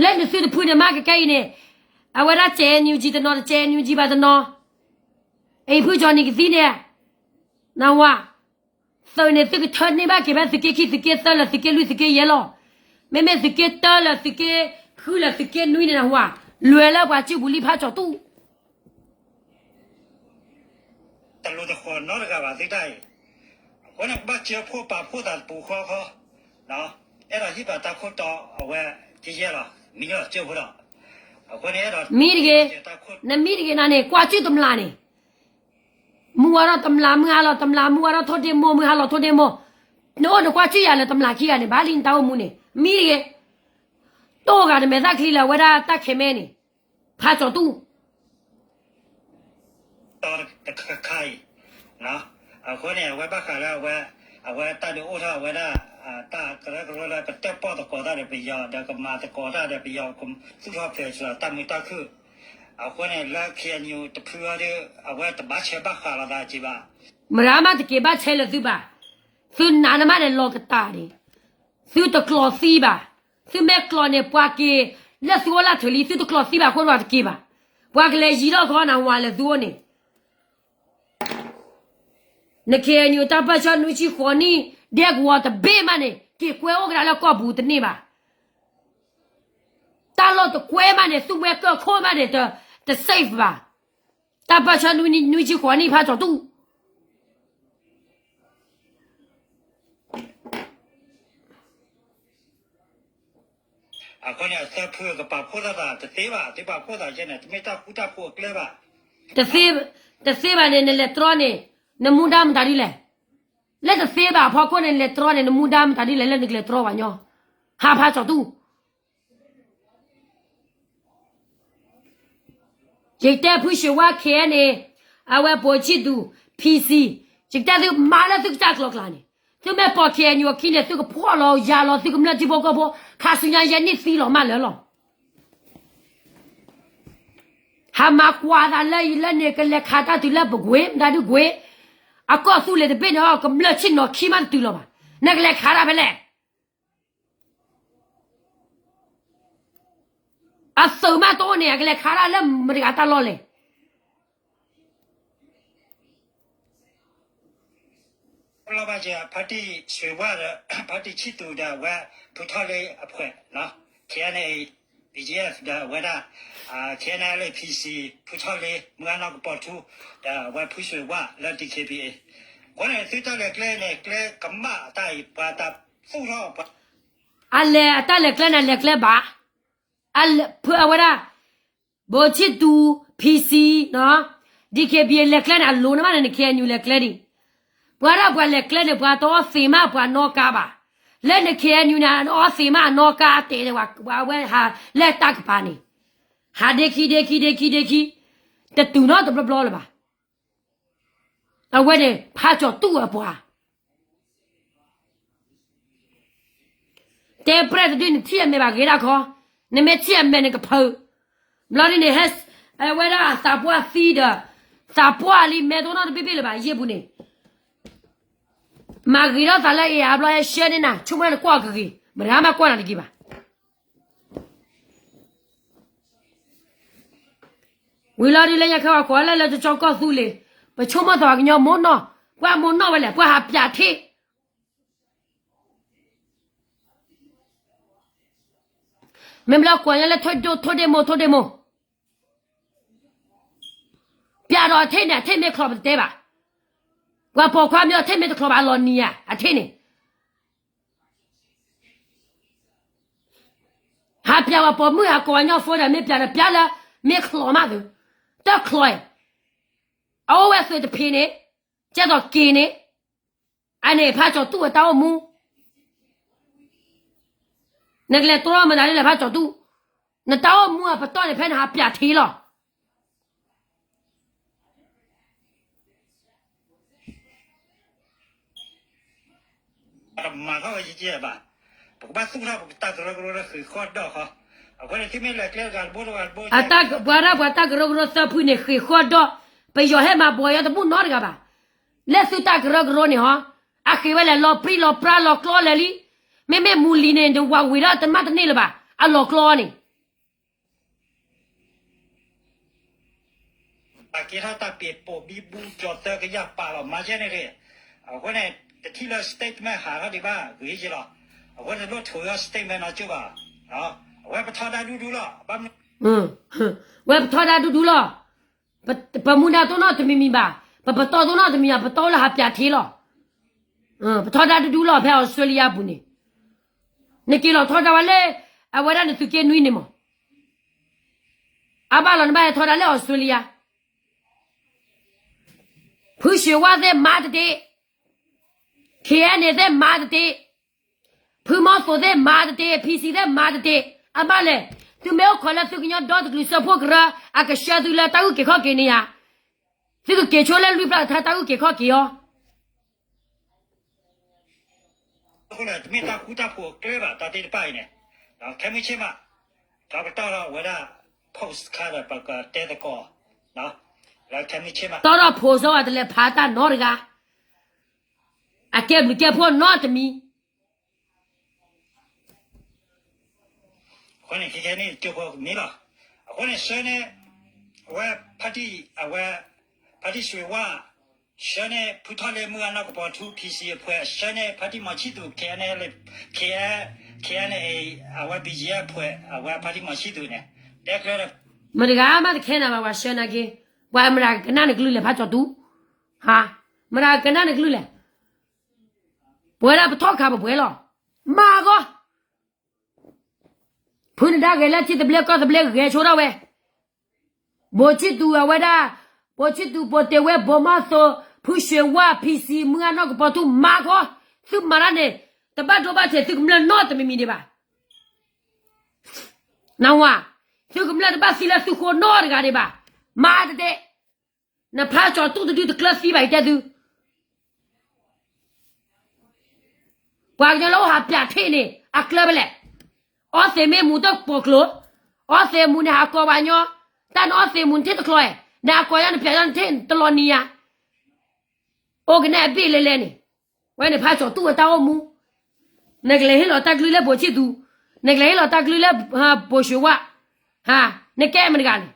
လၢနသုတဖုန့ၣ်မးကကဲအံၤန့ၣ်, အဝဲဒၣ် KNUG တနီၤ KNUG ဘၣ်တနီၤ, အံၤဖုကၠီနံၤကသံန့ၣ်, နဝါ, သုးန့ၣ် သုကထၢန့ၢ်ဘၣ်က့ၤဖဲသုးက့ခံ သုးက့သၢလၢသုးက့လွံၢ်သုးက့ယဲၢ်လီၤ, မ့မ့ၢ်သုးက့တၢလၢသုးက့ဃုလၢသုးက့နွံန့ၣ် နဝါ, လွဲၤလၢပှၤစုပူၤလံဖးကၠီၤတူၢ် တလိၤတဃီၤနီတဂၤဘၣ်သုတၢ်အံၤ, အဃိန့ၣ် ကဘၣ်ကၢဖှိၣ်ပာ်ဖှိၣ်သးတပူၤဃီဃီ, အဲၣ်ဒိးဟံၣ်ဘၣ်တၢ်ခိၣ်တီအဝဲကယဲၢ်လီၤ, မံလီၤကၢဖှိၣ်ဒီး, အဃိန့ၣ်အဲၣ်ဒိး, မံတဂ့ၤ, နမံတဂ့ၤနၤန့ၣ် ကွၢ်စုတမျးန့ၣ်, မူဝါထီၣ်တမျး မုၢ်ဟါလီၤတမျး မုၢ်ဝါထီၣ်ထိၣ်ဒ့ၣ်မိၢ် မုၢ်ဟါလီၤထိၣ်ဒ့ၣ်မိၢ်, နအိၣ်နကွၢ်စုယၤလၢတမျးခံဂၤန့ၣ် ဘၣ်လံနတၢ်အိၣ်မူန့ၣ် မံတဂ့ၤ, တိၢ်ဂၤနမဲာ်သၣ်ချံလၢအဝဲဒၣ်တၢ်ခဲမဲန့ၣ်, ဖးကၠီၤတူၢ် တခါအံၤ, အဃိန့ၣ် အဝဲဘၣ်ဃးလၢအဝဲ, အဝဲတၢ်ဒုးအိၣ်ထီၣ်အဝဲဒၣ်, တၢ်ကရၢကရိလၢကတၢၣ်ပီၣ်သကိးတၢ်ဒီးပယီၤ ဒီးကမၤသကိးတၢ်ဒီးပယီၤ သူၣ်ထီၣ်ဖျဲးစှၤတၢ်မုာ်တၢ်ခုၣ်, အဃိန့ၣ် လၢ KNU တဖုအံၤဒီး အဝဲတဘၣ်ဆဲးဘၣ်ဃးလိာ်သးက့ဘၣ်, မရၤမးတက့ၤဘၣ်ဆဲးလၢသုဘၣ်, သုနးနမးန့ၣ်လီၤကတၢၢ်န့ၣ်, သုတကျိးသံဘၣ်, သုမ့ၢ်ကျိးန့ၣ် ပှၤက့ၤလၢသုအိၣ်လၢထၢၣ်လံ သုတကျိးသံဘၣ်အဃိန့ၣ်တက့ၤဘၣ်, ပှၤကလဲၤယံၤထီၣ်ဃီနဝၤလၢသုအိၣ်န့ၣ် န KNU တၢ်ပၢၢ်ဆၢနွံဆံဃိးနံၣ် ဒဲကဝီၤတဘ့ၣ်မးန့ၣ် က့ၤကွဲအိၣ်ကဒါလၢကီၢ်ပူၤတန့ၢ်ဘၣ်. တၢ်လီၢ်တကွဲမးန့ၣ် သူၣ်ဝဲကၢၢ်ခိၣ်မးန့ၣ် တ safe ဘၣ်. တၢ်ပၢၢ်ဆၢနွံဆံဃိးနံၣ်ဖးကၠီၤတူၢ် အဃိန့ၣ် အသၢဖုကပာ်ဖှိၣ်ထီၣ်သးတသ့ဘၣ်, သုပာ်ဖှိၣ်သးယဲန့ၣ် တမ့ၢ်တၢ်ဃူတၢ်ဖိးအကျဲဘၣ်. တသ့ဘၣ်န့ၣ် နလဲၤတြီန့ၣ် နမူဒါမတၤဒ်လဲၣ်. လၢတသ့ဘၣ်အဖီခိၣ်န့ၣ် နလဲၤတြီန့ၣ် နမူဒါမတၤဒ်လဲၣ် လၢနကလဲၤတြီပှၤညီ. ဟးဖးကၠီၤတူၢ် ယကတဲဖုၣ်ရွှ့ၤဝါ ခဲအံၤန့ၣ်, အဝဲပိာ်ဆံၣ်သူး ဖံဆံ, ယကတဲသုမၤလၢသုကစၢ်ကျိၤကျါန့ၣ်, သုမ့ၢ်ပိာ် ခဲအံၤ အခံန့ၣ် သုကဖှီၣ်လီၤယၤလီၤ သုကမျၢၢ်ထံဖိကီၢ်ဖိ ခါဆူညါယဲန့ၣ်သံလီၤမးလၢလီၤ. ဟးမၤကွၢ်သးလၢအံၤလၢန့ၣ် ကလဲၤခးတၢ်တုၤလၢပကွ့ၤ မတၤဒုကွ့ၤ, အကီၢ်သူလ့ၤတဘ့ၣ်န့ၣ် ကမျၢၢ်ဆ့ၣ်နီၤခံမးတတုၤလီၤဘၣ်, နကလဲၤခးတၢ်ဖဲလဲၣ်. အသုးမးတအိၣ်န့ၣ် အကလဲၤခးတၢ်လၢမတၤတဂၤတၢ်လီၢ်လဲၣ်. လီၤဘၣ်က့ၤ ဖါတံၢ်ဆွ့ၤဝါဒီး ဖါတံၢ်ဆံၣ်သူးဒီး အဝဲဖုထီၣ်လ့အဖှဲး, ခဲအံၤန့ၣ် BGF ဒီးအဝဲဒၣ် ခဲအံၤန့ၣ် လၢ PC ဖုထီၣ်လ့ မုၢ်ဂၢ်နီၢ်ကပီၤထူ ဒီးအဝဲဖုဆွ့ၤဝါလၢ DKBA အဃိန့ၣ် သုတၢ်လဲၤကျဲန့ၣ် ကျဲကမၣ်တၢ်အံၤ ပှၤတၢ်သူၣ်ထီၣ်ပှၤ အလဲၤအတၢ်လဲၤကျဲန့ၣ် လဲၤကျဲဘၣ်. အလဲၤဖုအဝဲဒၣ် ဘိၣ်ဆံၣ်သူး ဖံဆံ DKBA လဲၤကျဲန့ၣ် အလိၤန့ၣ်မးန့ၣ် န KNU လဲၤကျဲဒံး. ပှၤဒၣ်ပှၤလဲၤကျဲန့ၣ် ပှၤတအီသံးမးပှၤနီၣ်ကါဘၣ်. လၢန KNU န့ၣ် အအီသံးမးအနီၣ်ကါတဲာ် ပှၤအဝဲဟးလၢတၢ်ကပၤန့ၣ် ဟးဒ့ခံဒ့ခံဒ့ခံဒ့ခံ တတုၤနီတဘျီဘျီလၢၤဘၣ်. အဝဲန့ၣ် ဖးကၠီၤတူၢ်အပှၤ တဲပြဲၢ်တဒု နထံၣ်အမဲာ်ဘၣ်ဂ့ၤဒၣ်ခီ, နမ့ၢ်ထံၣ်အမဲာ်န့ၣ်ကဖုး. ဘျီဒ်န့ၣ် အဝဲဒၣ်သးပှၢ်သံဒီး သးပှၢ်လံ မဲာ်တအိၣ်နီတဘ့ၣ်ဘ့ၣ်လၢၤဘၣ် ယ့ၢ်ပူၤန့ၣ် မၤဂ့ၤထီၣ်သးလၢအံၤ အဘျီဟဲရှဲန့ၢ်နၤ ဆိကမိၣ်နကွၢ်ကဂ့ၤ မတၤမးကွၢ်နၤတဂ့ၤဘၣ်. ဝံၤလီၤဒ်လၢညါခဲအံၤ ကွၢ်လၢလၢကၠီကီၢ်သူလ့ၤ ပဆိကမိၣ်သးပှၤကညီမိၢ်နီၢ် ပှၤမိၢ်နီၢ်ဝဲလဲၣ် ပှၤဟးပၠးထံ မ့ၢ်ဘျီကွၢ်ညါလၢထိၣ်ဒ့မိၢ် ထိၣ်ဒ့မိၢ် ပၠးဒီးအထ့ၣ်န့ၣ် အထ့ၣ်မ့ၢ်ချီးပတတဲဘၣ်. ပှၤပိာ်ခွါမ့ၢ်အထ့ၣ်မ့ၢ်တချီးဘၣ် အလီၤနံၤဧါ အထ့ၣ်န့ၣ် ဟးပၠးဝဲပိာ်မုၣ် ဟးကိးဝဲညီဖိဒီး မ့ၢ်ပၠးဒီးပၠးလၢ မ့ၢ်ချီးမးသု တချီး အအိၣ်ဝဲသုးတဖံးန့ၣ် ကဲသိးက့ၤန့ၣ် အန့ၣ်ဖးကၠီၤတူၢ်အတၢ်အိၣ်မူ နကလဲၤတြီမတၤဒ်လဲၣ်ဖးကၠီၤတူၢ် နတၢ်အိၣ်မူအပတီၢ်န့ၣ် ဖဲနဟးပၠးထံလီၤ. မၤထီၣ်ဝဲယကဲဘၣ်, ပကဘၣ်သူၣ်ထီၣ်ပတၢ်ကရၢကရိလၢဃ့ၢ်ဃီၣ်ဒီးဃီ, အဃိန့ၣ်သုမ့ၢ်လဲၤကျဲတဂၤတဘိတဂၤတဘိ ပှၤဒၣ်ပှၤတၢ်ကရၢကရိသၢဖုန့ၣ် ဃ့ၢ်ဃီၣ်ဒီး ပယီၤဟဲမၤဘှီယီၤတဘူၣ်နီတဂၤဘၣ်. လၢသုတၢ်ကရၢကရိန့ၣ်ဟီ, အဃ့ၢ်ဝဲလဲၤလီၤပြံလီၤပြါလီၤကျီလဲၤလံ, မ့မ့ၢ်မူလံၤန့ၣ် တဝးဝ့ၤဒီးတမၣ်တန့ၢ်လၢၤဘၣ် အလီၤကျီန့ၣ် အကဲထီၣ်တၢ်ပ့ၤပိာ်ဘံဘူကၠီၤသၢကယၢ်ပာ်လီၤမၤယဲန့ၣ်ဂ့ၤ, အဃိန့ၣ် တထံၣ်လၢ statement ဟးထီၣ်ဒံးဘၣ်ဂ့ၤယလီၤ, အဃိန့ၣ်လိၣ်ထိးဝဲ statement နီကၠိဘၣ်, အဝဲပထီဒါဒူဒူလီၤ, ဝဲပထီဒါဒူဒူလီၤ, ပမူဒါတိၢ်နီၣ်တမံၤမံၤဘၣ်, ပပတီၢ်တိၢ်နီၣ်တမံၤဘၣ်, ပတီၢ်လၢဟးပၠးထံလီၤ, ပထီဒါဒူဒူလီၤ ဖဲအီစထြ့လယါပူၤန့ၣ်, နက့ၤလီၤထီဒါဝဲလၢ အဝဲဒၣ်နသုးက့နွံန့ၣ်မး အဘၣ်လီၤနဘၣ်ဟဲထီဒါလၢအီစထြ့လယါ, ဖုၣ်ရွှ့ၤဝါသ့ၣ်မၤတတ့, ခဲအံၤန့ၣ်သ့ၣ်မၤတတ့, ဖုမီသိးသ့ၣ်မၤတတ့, ဖံဆံသ့ၣ်မၤတတ့, အဘၣ်လဲၣ်, သုမ့ၢ်အိၣ်ခိးလၢသုကညီဒီတကလုာ်စၢဖှိၣ်ကရၢ အကဆှၢသုလၢတၢ်အုၣ်က့ၤခီၣ်က့ၤန့ၣ်ဧါ, သုကက့ၤဆိလၢလွံၢ်ပျၢ်တထါတၢ်အုၣ်က့ၤခီၣ်က့ၤအီၤ အဃိန့ၣ် တမ့ၢ်တၢ်ဃူတၢ်ဖိးအကျဲဘၣ် တၢ်သ့ၣ်တဖၣ်အံၤန့ၣ်, ခဲမုၢ်ဆ့ၣ်မး ဒီးပတီၢ်ထီၣ်ဝဲဒၣ် post ခါဒီးပကတဲသကိး, လၢခဲမုၢ်ဆ့ၣ်မး တီၢ်ထီၣ် post ဝဲတလဲၤဖးတၢ်နီတဂၤ, အကဲဘျုးကဲဖှိၣ်နီတမံၤ အဃိန့ၣ် ခဲခဲန့ၣ် ကၠိဖိမ့ၢ်လီၤ. အဃိန့ၣ် ဆှၢန့ၢ် အဝဲ ဖါတံၢ် အဝဲ ဖါတံၢ်ဆွ့ၤဝါ, ဆှၢန့ၢ် ဖုထီၣ်လ့ မုၢ်ဂၢ်နီၢ်ကပီၤထူ PC အဖှဲး, ဆှၢန့ၢ် ဖါတံၢ်မီၤဆံၣ်သူး KNLA, KNLA အဝဲ BGF အဖှဲး, အဝဲဖါတံၢ်မီၤဆံၣ်သူးန့ၣ် တဲကျဲဒီး မတဂၤမးတခဲနၤဘၣ် ပှၤဆှၢနာ်က့, ပှၤမတဂၤကနၣ်နကလုၢ်လဲၣ် ဖးကၠီၤတူၢ်, ဟါ, မတဂၤကနၣ်နကလုၢ်လဲၣ်, ပဝဲဒၣ်ပထီၣ်ခးပပှဲၤလီၤ, မၤဂီၢ် ဖုနဒါဂဲၤလၢထံသဘျ့ကီၢ်သဘျ့ဂဲၤဆိထီၣ်ဝဲ, ဘိၣ်ဆံၣ်သူးအဝဲဒၣ်, ဘိၣ်ဆံၣ်သူး ဘိၣ်တ့ၢ်ဝဲ ဘိၣ်မီၢ်သိး, ဖုၣ်ရွှ့ၤဝါ PC မုၢ်ဂၢ်နီၢ်ကပီၤထူ မၤဂီၢ်, သုမၤတၢ်န့ၣ် တဘၣ်ဒိဘၣ်ထံးသုကမျၢၢ်နီတမံၤမံၤဒံးဘၣ်. နဝၤ, သုကမျၢၢ်တဘၣ်သံလၢသုဃိနီတဂၤဒံးဘၣ်. မၤတဒဲး, နဖးကၠီၤတူၣ်တဒုတကျၢၤသံဘၣ် ယတဲသု. ပှၤကညီလၢအိၣ်ဟးပၠးထ့ၣ်န့ၣ် အကျၢၤဖဲလဲၣ်. အီသံးမ့ၢ်မူတပိာ်ကျိၤ, အီသံးမူန့ၣ်ဟးကိးပှၤကညီ, တၢ်နအီသံးမူနထ့ၣ်တချီဧါ, နဟးကိးယၤနပၠးယၤနထ့ၣ်တလီၤနံၤယၤ, အိၣ်ကနဲၣ်အဘ့ၣ်လဲၤလဲၤန့ၣ်, ဝဲန့ၣ်ဖးကၠီၤတူၣ်ဝဲတၢ်အိၣ်မူ, နကလဲၤဟ့ၣ်လီၤတၢ်ကလုၢ်လၢဘိးဆံၣ်သူ, နကလဲၤဟ့ၣ်လီၤတၢ်ကလုၢ်လၢဘိးၡ့ဝါ, နကဲမတၤတဂၤန့ၣ်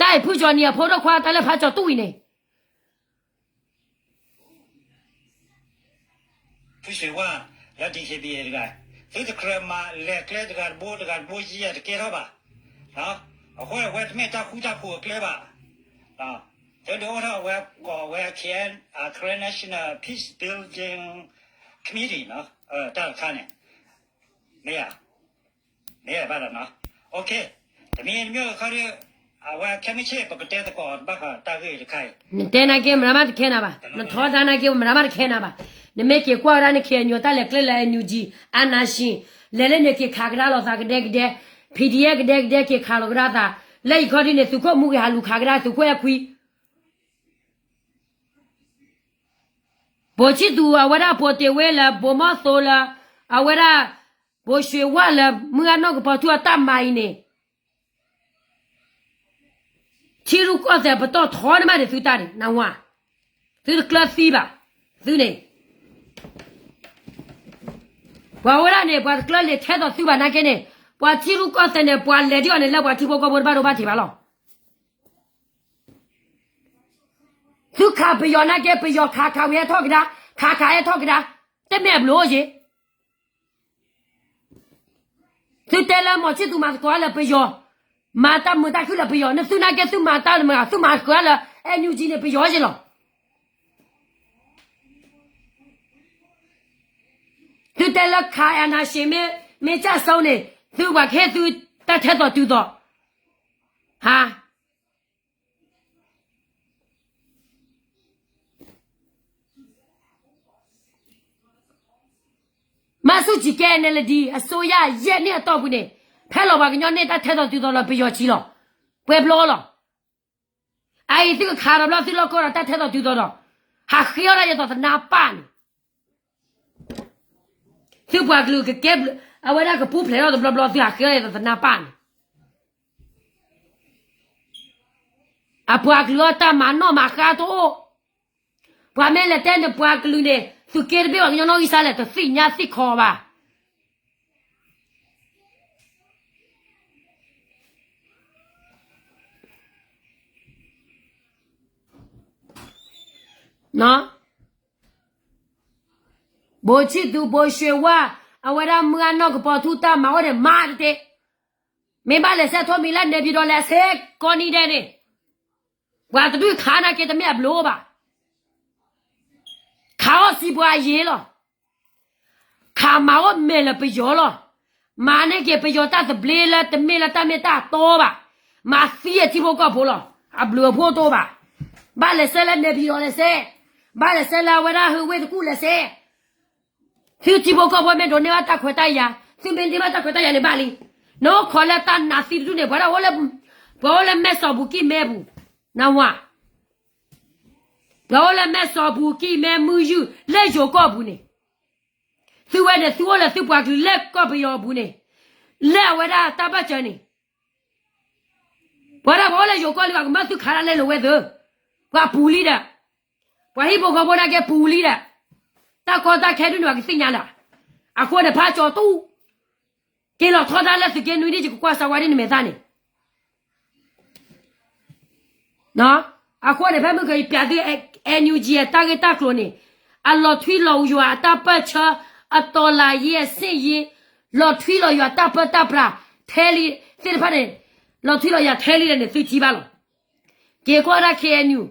တၢ်အံၤဖုကၠီၤနံၤအဖိဒိၣ်ခွါတၢ်လၢဖးကၠီၤတူၣ်အံၤန့ၣ်, ဖုကၠီၤဝါ, လၢ ဒီ ခ့ ဘံ အ့ တဂၤ, သုတကြၢးမၤလဲၤကျဲတဂၤတဘိတဂၤတဘိယံၤယၤတကဲထီၣ်ဘၣ်. အဃိန့ၣ် အဝဲတမ့ၢ်တၢ်ဃူတၢ်ဖိးအကျဲဘၣ်. သုဒုးအိၣ်ထီၣ်အဝဲကိးဝဲ Karen National Peace Building Committee တၢ်တခါန့ၣ်, မ့ၢ်ဧါ, မ့ၢ်ဘၣ်ဒီးနီၤ, တမံၤတမံၤအခါဒီး အဝဲခဲမုၢ်ဆ့ၣ် ပကတဲသကိးတဘၣ်ဃးတၢ်ဂ့ၢ်တခါအံၤ, နတဲနာ်က့ မတၤမးတခဲနၤဘၣ်, နထီဒါနာ်က့ မတၤမးတခဲနၤဘၣ်. နမ့ၢ်က့ၤကွၢ်ဝဲဒၣ် န ခ့ၣ်အဲၣ်ယူၣ် တၢ်လဲၤကျဲလၢ အ အၣ် ယူၣ် ကၠံၣ် အါနၢ်ၡံၣ်, လဲၤလၢန့ၣ်က့ၤခးကဒါလိာ်သးကဒဲကဒဲ, ဖံးဒံၣ်အဲၣ် ကဒဲကဒဲက့ၤခးလိာ်ကဒါသး, လၢယခီဒ်န့ၣ် သုးခိၣ်မူဂ့ၤဟးလူၤခးကဒါသုးခိၣ်အဲၣ်ခွံ ဘိးဆံၣ်သူ အဝဲဒၣ်ပိာ်တ့ၢ်ဝဲလၢ ဘိးမီၢ်သိလၢ အဝဲဒၣ် ဘိးၡ့ဝါလၢ မုၢ်ဂၢ်နီၢ်ကပီၤထူအတၢ်မၤအံၤန့ၣ်, ထံရူၢ်ကီၢ်သဲးပတီၢ်ထီန့ၣ်မးန့ၣ် သုတၢ်န့ၣ် နဝၤ, သုတကျၢၤသံဘၣ်, သုန့ၣ် ပှၤဝဲဒၣ်န့ၣ် ပှၤတကျၢၤလံာ်ထဲသိးသုဘၣ်နာ်က့န့ၣ်, ပှၤထံရူၢ်ကီၢ်သဲးန့ၣ် ပှၤလဲၤဒ်အီၤန့ၣ် လၢပှၤထံဖိကီၢ်ဖိတဘၣ်ဒိဘၣ်ထံးဘၣ်လီၤ. သုခးပယီၤနာ်က့ ပယီၤခးခးဝံၤဟဲထီၣ်ကဒါ, ခးခးဟဲထီၣ်ကဒါ, တမ့ၢ်အဘျုးအိၣ်ယ့ၣ်. သုတဲလၢမီၤဆံၣ်သူမၤသကိးလၢပယီၤ, မၤတၢ်မုာ်တၢ်ခုၣ်လၢပယီၤ, နသုနာ်က့သုမၤတၢ်လၢမၤ သုမၤသကိးလၢ အ ယူၣ် ကၠံၣ် န့ၣ် ပယီၤယ့ၣ်လီၤ. သုတဲလၢခး အါနၢ်ၡံၣ် မ့ၢ် မ့ၢ်ကၢ်စိန့ၣ် သုပှၤကဟ့ၣ်သုတၢ်ထဲသိးတုၤသိး, ဟါ မၤဆူၣ်ကၠံၣ်ကဲ NLD အစိုးရ ယဲၢ်နံၣ်အတီၢ်ပူၤန့ၣ်, ဖဲလီၤပှၤကညီန့ၢ်တၢ်ထဲသိးတုၤသိးလၢပယီၤကၠံၣ်လီၤ. ပှဲၤဘျီလီၤ. အအံၤသုကခးဒီးဘျီ သုလီၢ်ကီၢ်ဒီးတၢ်ထဲသိးတုၤသိးဒီး, ဟးဃ့အီၣ်ဒၣ်ယသိးသနါပၢ်န့ၣ်, သုပှၤကလုာ်ကကဲဘျုး, အဝဲဒၣ်ကပူၤဖျဲးထီၣ်တဘျီဘျီ သုဟးဃ့အီၣ်ဒၣ်ယသိးသနါပၢ်န့ၣ်, အပှၤကလုာ်အီၣ်တၢ်မၤနီၣ်မၤဃါတအိၣ်. ပှၤမ့ၢ်လဲၤတဲန့ၣ် ပှၤကလုာ်န့ၣ် သုးက့တဘ့ၣ်ပှၤကညီနီၣ်ဂံၢ်စၢ်လဲၣ် တသ့ၣ်ညါသ့ၣ်ခီဘၣ်. ဘိးဆံၣ်သူ ဘိးၡ့ဝါ, အဝဲဒၣ်မုၢ်ဂၢ်နီၢ်ကပီၤထူတၢ်မၤအိၣ်န့ၣ် မၤတတဲ, မ့ၢ်ဘၣ်လဲၤဆဲးထိးမံၤလၢ နေပြည်တော် လဲၤဆဲးကိးနံၤဒဲးန့ၣ်, ပှၤတဒူၣ်ခးနာ်က့ တမ့ၢ်အဘျုးအိၣ်ဘၣ်. ခးအီၣ်စံးပှၤအယ့ၢ်လီၤ. ခးမၤအိၣ်မဲာ်လၢပယီၤလီၤ. မၤန့ၢ်က့ၤပယီၤတၢ်သဘျ့လၢတမ့ၢ်လၢတၢ်မ့ၢ်တၢ်တီဘၣ်. မၤသံအထံဖိကီၢ်ဖိလီၤ. အဘျုးအဖှိၣ်တအိၣ်ဘၣ်. ဘၣ်လဲၤဆဲးလၢ နေပြည်တော် လဲၤဆဲး, ဘၣ်လဲၤဆဲးလၢအဝဲဒၣ်ဟူးဝ့ၢ်တကူၣ်လဲၤဆဲး, သုထံဖိကီၢ်ဖိမ့ၢ်ဒိးန့ၢ်ဘၣ်တၢ်ခွဲးတၢ်ယာ်, သုမ့ၢ်န့ၢ်ဘၣ်တၢ်ခွဲးတၢ်ယာ်န့ၣ်ဘၣ်လံ. နအိၣ်ခိးလၢတၢ်နးသံတဒူၣ်န့ၣ် ပှၤဒၣ်အိၣ်လၢ, ပှၤအိၣ်လၢမဲၢ်စီၤဘူၤကံၢ်မဲပူၤ, နဝၤ, ပှၤအိၣ်လၢမဲၢ်စီၤဘူၤကံၢ်မဲမုၢ်ယုၢ်လၢယိၤကီၢ်ပူၤန့ၣ်, သုဝဲန့ၣ် သုအိၣ်လၢသုပှၤကလုာ်လၢကီၢ်ပယီၤအပူၤန့ၣ်, လၢအဝဲဒၣ်တၢ်ဘၢၣ်စၢၤန့ၣ် ပှၤဒၣ်ပှၤအိၣ်လၢယိၤကီၢ်လံ ပှၤကမၢသုခးတၢ်လဲလိာ်ဝဲသ့ၣ်, ပှၤပူၤလံဒီး, ပှၤဟံၣ်ဖိဃီဖိနာ်က့ပူၤလံဒီး, တၢ်ကီတၢ်ခဲဒုးန့ၣ် ပှၤကသ့ၣ်ညါလၢ, အဃိန့ၣ် ဖးကၠီၤတူၢ်, က့ၤလီၤထီဒါလၢသုးက့နွံဒ်ယကကွၢ်စးဝါဒ်နမဲာ်သၣ်န့ၣ် အဃိန့ၣ် ဖဲမုၢ်ကယပျးသု NUG အတၢ်ဂ့ၢ်တၢ်ကျိၤန့ၣ်, အလီၤထွံလီၤယွၤအတၢ်ပၢၢ်ဆၢ, အတီၤလၤယ့အဆ့ၣ်ယ့, လီၤထွံလီၤယွၤတၢ်ပၢတၢ်ပြး, ထဲလံ, သ့ၣ်တဖၣ်န့ၣ်, လီၤထွံလီၤယွၤထဲလံဒီးန့ၣ် သုထံၣ်ဘၣ်လီၤ. က့ၤကွၢ်ဒၣ် KNU,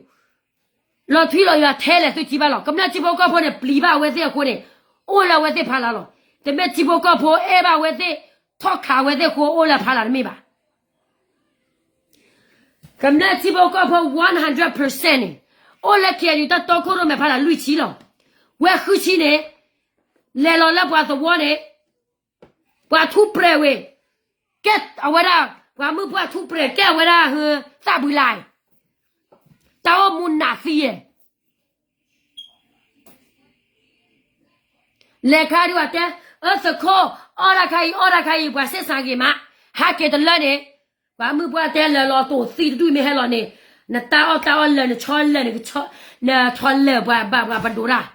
လီၤထွံလီၤယွၤထဲလဲၣ် သုထံၣ်ဘၣ်လီၤ. ကမျၢၢ်ထံဖိကီၢ်ဖိန့ၣ် ပျံၤဘၣ်အဝဲသ့ၣ်အဃိန့ၣ်, အိၣ်လၢအဝဲသ့ၣ်ဖးလၢ်လီၤ. တမ့ၢ်ထံဖိကီၢ်ဖိအဲၣ်ဘၣ်အဝဲသ့ၣ်, ထီၣ်ခးအဝဲသ့ၣ်အဃိအိၣ်လၢဖးလၢ်တမ့ၢ်ဘၣ်. ကမျၢၢ်ထံဖိကီၢ်ဖိ one hundred percent န့ၣ်, အိၣ်လၢ KNU တၢ်တီခိၣ်ရိၣ်မဲာ်ဖးလၢ်လွံၢ်ဆံလီၤ. ဝဲဃုဆံန့ၣ်, လဲၤလီၤလၢပှၤသဝီန့ၣ်, ပှၤထူးပြဲးဝ့ၢ်, ကဲအဝဲဒၣ် ပှၤမုၢ်ပှၢ်ထူၣ်ပြဲၤ ကဲအဝဲဒၣ်ဟၢ သၣ်ဘှံလါအံၤ တၢ်အိၣ်မူနးသံယဲၢ် လဲၤခါဒုးဘၣ်တဲ, အၢသခိၣ်, အီၣ်တၢ်ခါအံၤ အီၣ်တၢ်ခါအံၤ ပှၤစ့ၢ်ဆါဂ့ၤမး, ဟးက့ၤတလၢန့ၣ်, ပှၤမုၢ်ပှၢ်တဲလၢာ်လီၤတိၢ်သံတဒူၣ်မ့ၢ်ဟဲလီၤန့ၣ်, နတၢ်အီၣ်တၢ်အီလၢာ် နဆီလၢာ် နဆီလၢာ်ပှၤဘၣ်ပှၤပဒိၣ်တၢ်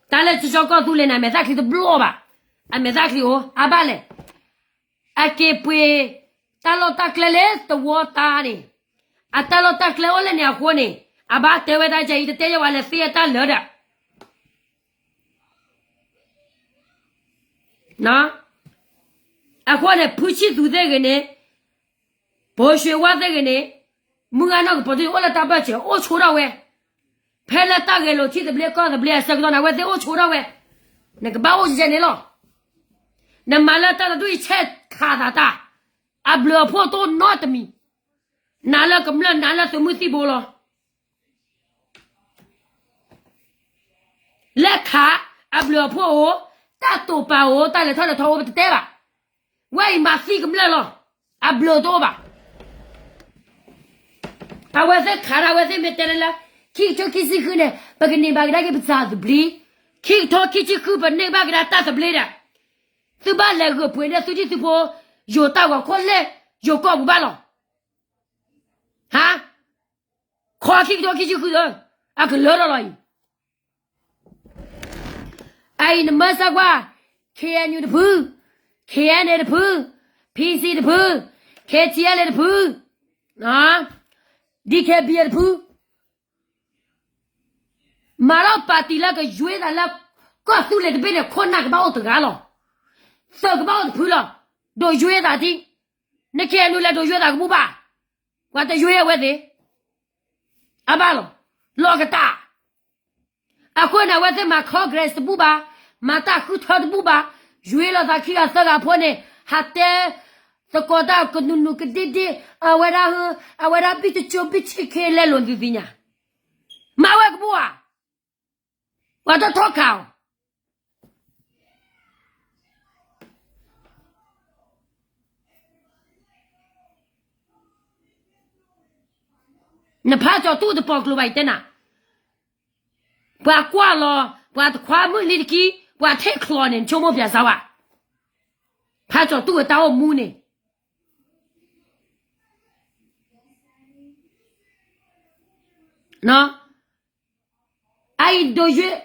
တၢ်လၢကၠီကီၢ်သူလ့ၤန့ၣ် အမဲာ်သၣ်ချံတဘျီဘၣ်, အမဲာ်သၣ်ချံအိၣ် အဘၣ်လဲၣ်, အက့ၤပှ့ၤ တၢ်လီၢ်တၢ်ကျဲလၢသဝီတၢ်န့ၣ်, အတၢ်လီၢ်တၢ်ကျဲအိၣ်လၢန့ၣ်အဃိန့ၣ်, အဘၣ်တဲဝဲဒၣ်ကအံၤ တတဲယဝဲလဲၤသ့အတၢ်လၢာ်ဒီး အဃိန့ၣ် ဖုဆံၣ်သူသ့ၣ်ဂ့ၤန့ၣ်, ဘိၣ်ရွှ့ဝါသ့ၣ်ဂ့ၤန့ၣ်, မုၢ်ဂၤနီၢ်ကပီၤဒ်န့ၣ် အိၣ်လၢတၢ်ဘၢၣ်စၢၤ အိၣ်ဆိထီၣ်ဝဲ, ဖဲလၢတၢ်ဂဲၤလိာ်ထံသဘျ့ကီၢ်သဘျ့အဆၢကတီၢ်န့ၣ် အဝဲသ့ၣ်အိၣ်ဆိထီၣ်ဝဲ, နကဘၣ်အိၣ်ယဲန့ၣ်လီၤ. နမၤလၢတၢ်တဒူၣ်အံၤဆဲးခးသးတၢ်, အဘျုးအဖှိၣ်တအိၣ်နီတမံၤ, နၤလၢကမျၢၢ် နၤလၢသုးမုၢ်သံၣ်ဘိလီၤ. လဲၤခး, အဘျုးအဖှိၣ်အိၣ်, တၢ်တိာ်ပာ်အိၣ်, တၢ်လဲၤထီၣ်လဲၤထီအိၣ် ပတတဲဘၣ်. ဝဲအံၤမၤသံကမျၢၢ်လီၤ. အဘျုးတအိၣ်ဘၣ်. အဝဲသ့ၣ်ခးတၢ် အဝဲသ့ၣ်မ့ၢ်တဲလၢလၢ ခံကထိခံဆံဃုန့ၣ် ပကန့ၢ်ဘၣ်ကဒါက့ၤပတၢ်သဘျ့, ခံကထိခံဆံဃု ပန့ၢ်ဘၣ်ကဒါတၢ်သဘျ့ဒီး သုဘၣ်လဲၤဂုာ်ပှ့ၤန့ၢ်သုထံၣ်သုဖိ ယိၤတၢ်ဂီၤခိၣ်လၢ ယိၤကီၢ်ပူၤဘၣ်လီၤ. ဟါ, ခီခံကထိခံဆံဃုသၢ, အကလၢထီၣ်လီၤအံၤ. အအံၤနမၢစၢၤကွၢ်, KNU တဖု, KNA တဖု, PC တဖု, KTLA တဖု, DKBA တဖု, မၤထီၣ်ပၣ်တံၣ်လၢကယွ့သးလၢ ကီၢ်သူလ့ၤတဘ့ၣ်န့ၣ် ခိၣ်နၢ်ကဘၣ်အိၣ်တဂၤလီၤ. သုးကဘၣ်အိၣ်တဖုလီၤ. ဒိးယွ့သးဒ်, န KNU လဲၤဒိးယွ့သးကဘူၣ်ဘၣ်. ပှၤတယွ့အဝဲသ့ၣ် အဘၣ်လီၤ. လီၤကတၢ် အဃိန့ၣ် အဝဲသ့ၣ်မၤ Congress တဘူၣ်ဘၣ်, မၤတၢ်ဃုထၢတဘူၣ်ဘၣ်, ယွ့လီၤသးခံဂၤသၢဂၤဖိန့ၣ်, ဟးတဲသကိးတၢ်ကနူၤနူၤကဒ့ဒ့, အဝဲဒၣ်ဟၢ, အဝဲဒၣ်ဘံၣ်တကၠိဘံၣ်ဆံးခ့လဲလိာ်သုသ့ၣ်ညါ, မၤဝဲကဘူၣ်ဧါ, ပှၤတထီၣ်ခးအီၤ နဖးကၠီၤတူၢ်တပီၤကျိၤဘၣ်အံၤတဲနၤ, ပှၤကွၢ်လီၤ, ပှၤတခွါမုၢ်လံတကံ, ပှၤထံၣ်ချီန့ၣ် နဆိကမိၣ်ပၠးစါဝဲ, ဖးကၠီၤတူၢ်အတၢ်အိၣ်မူန့ၣ် အအံၤဒိးယွ့,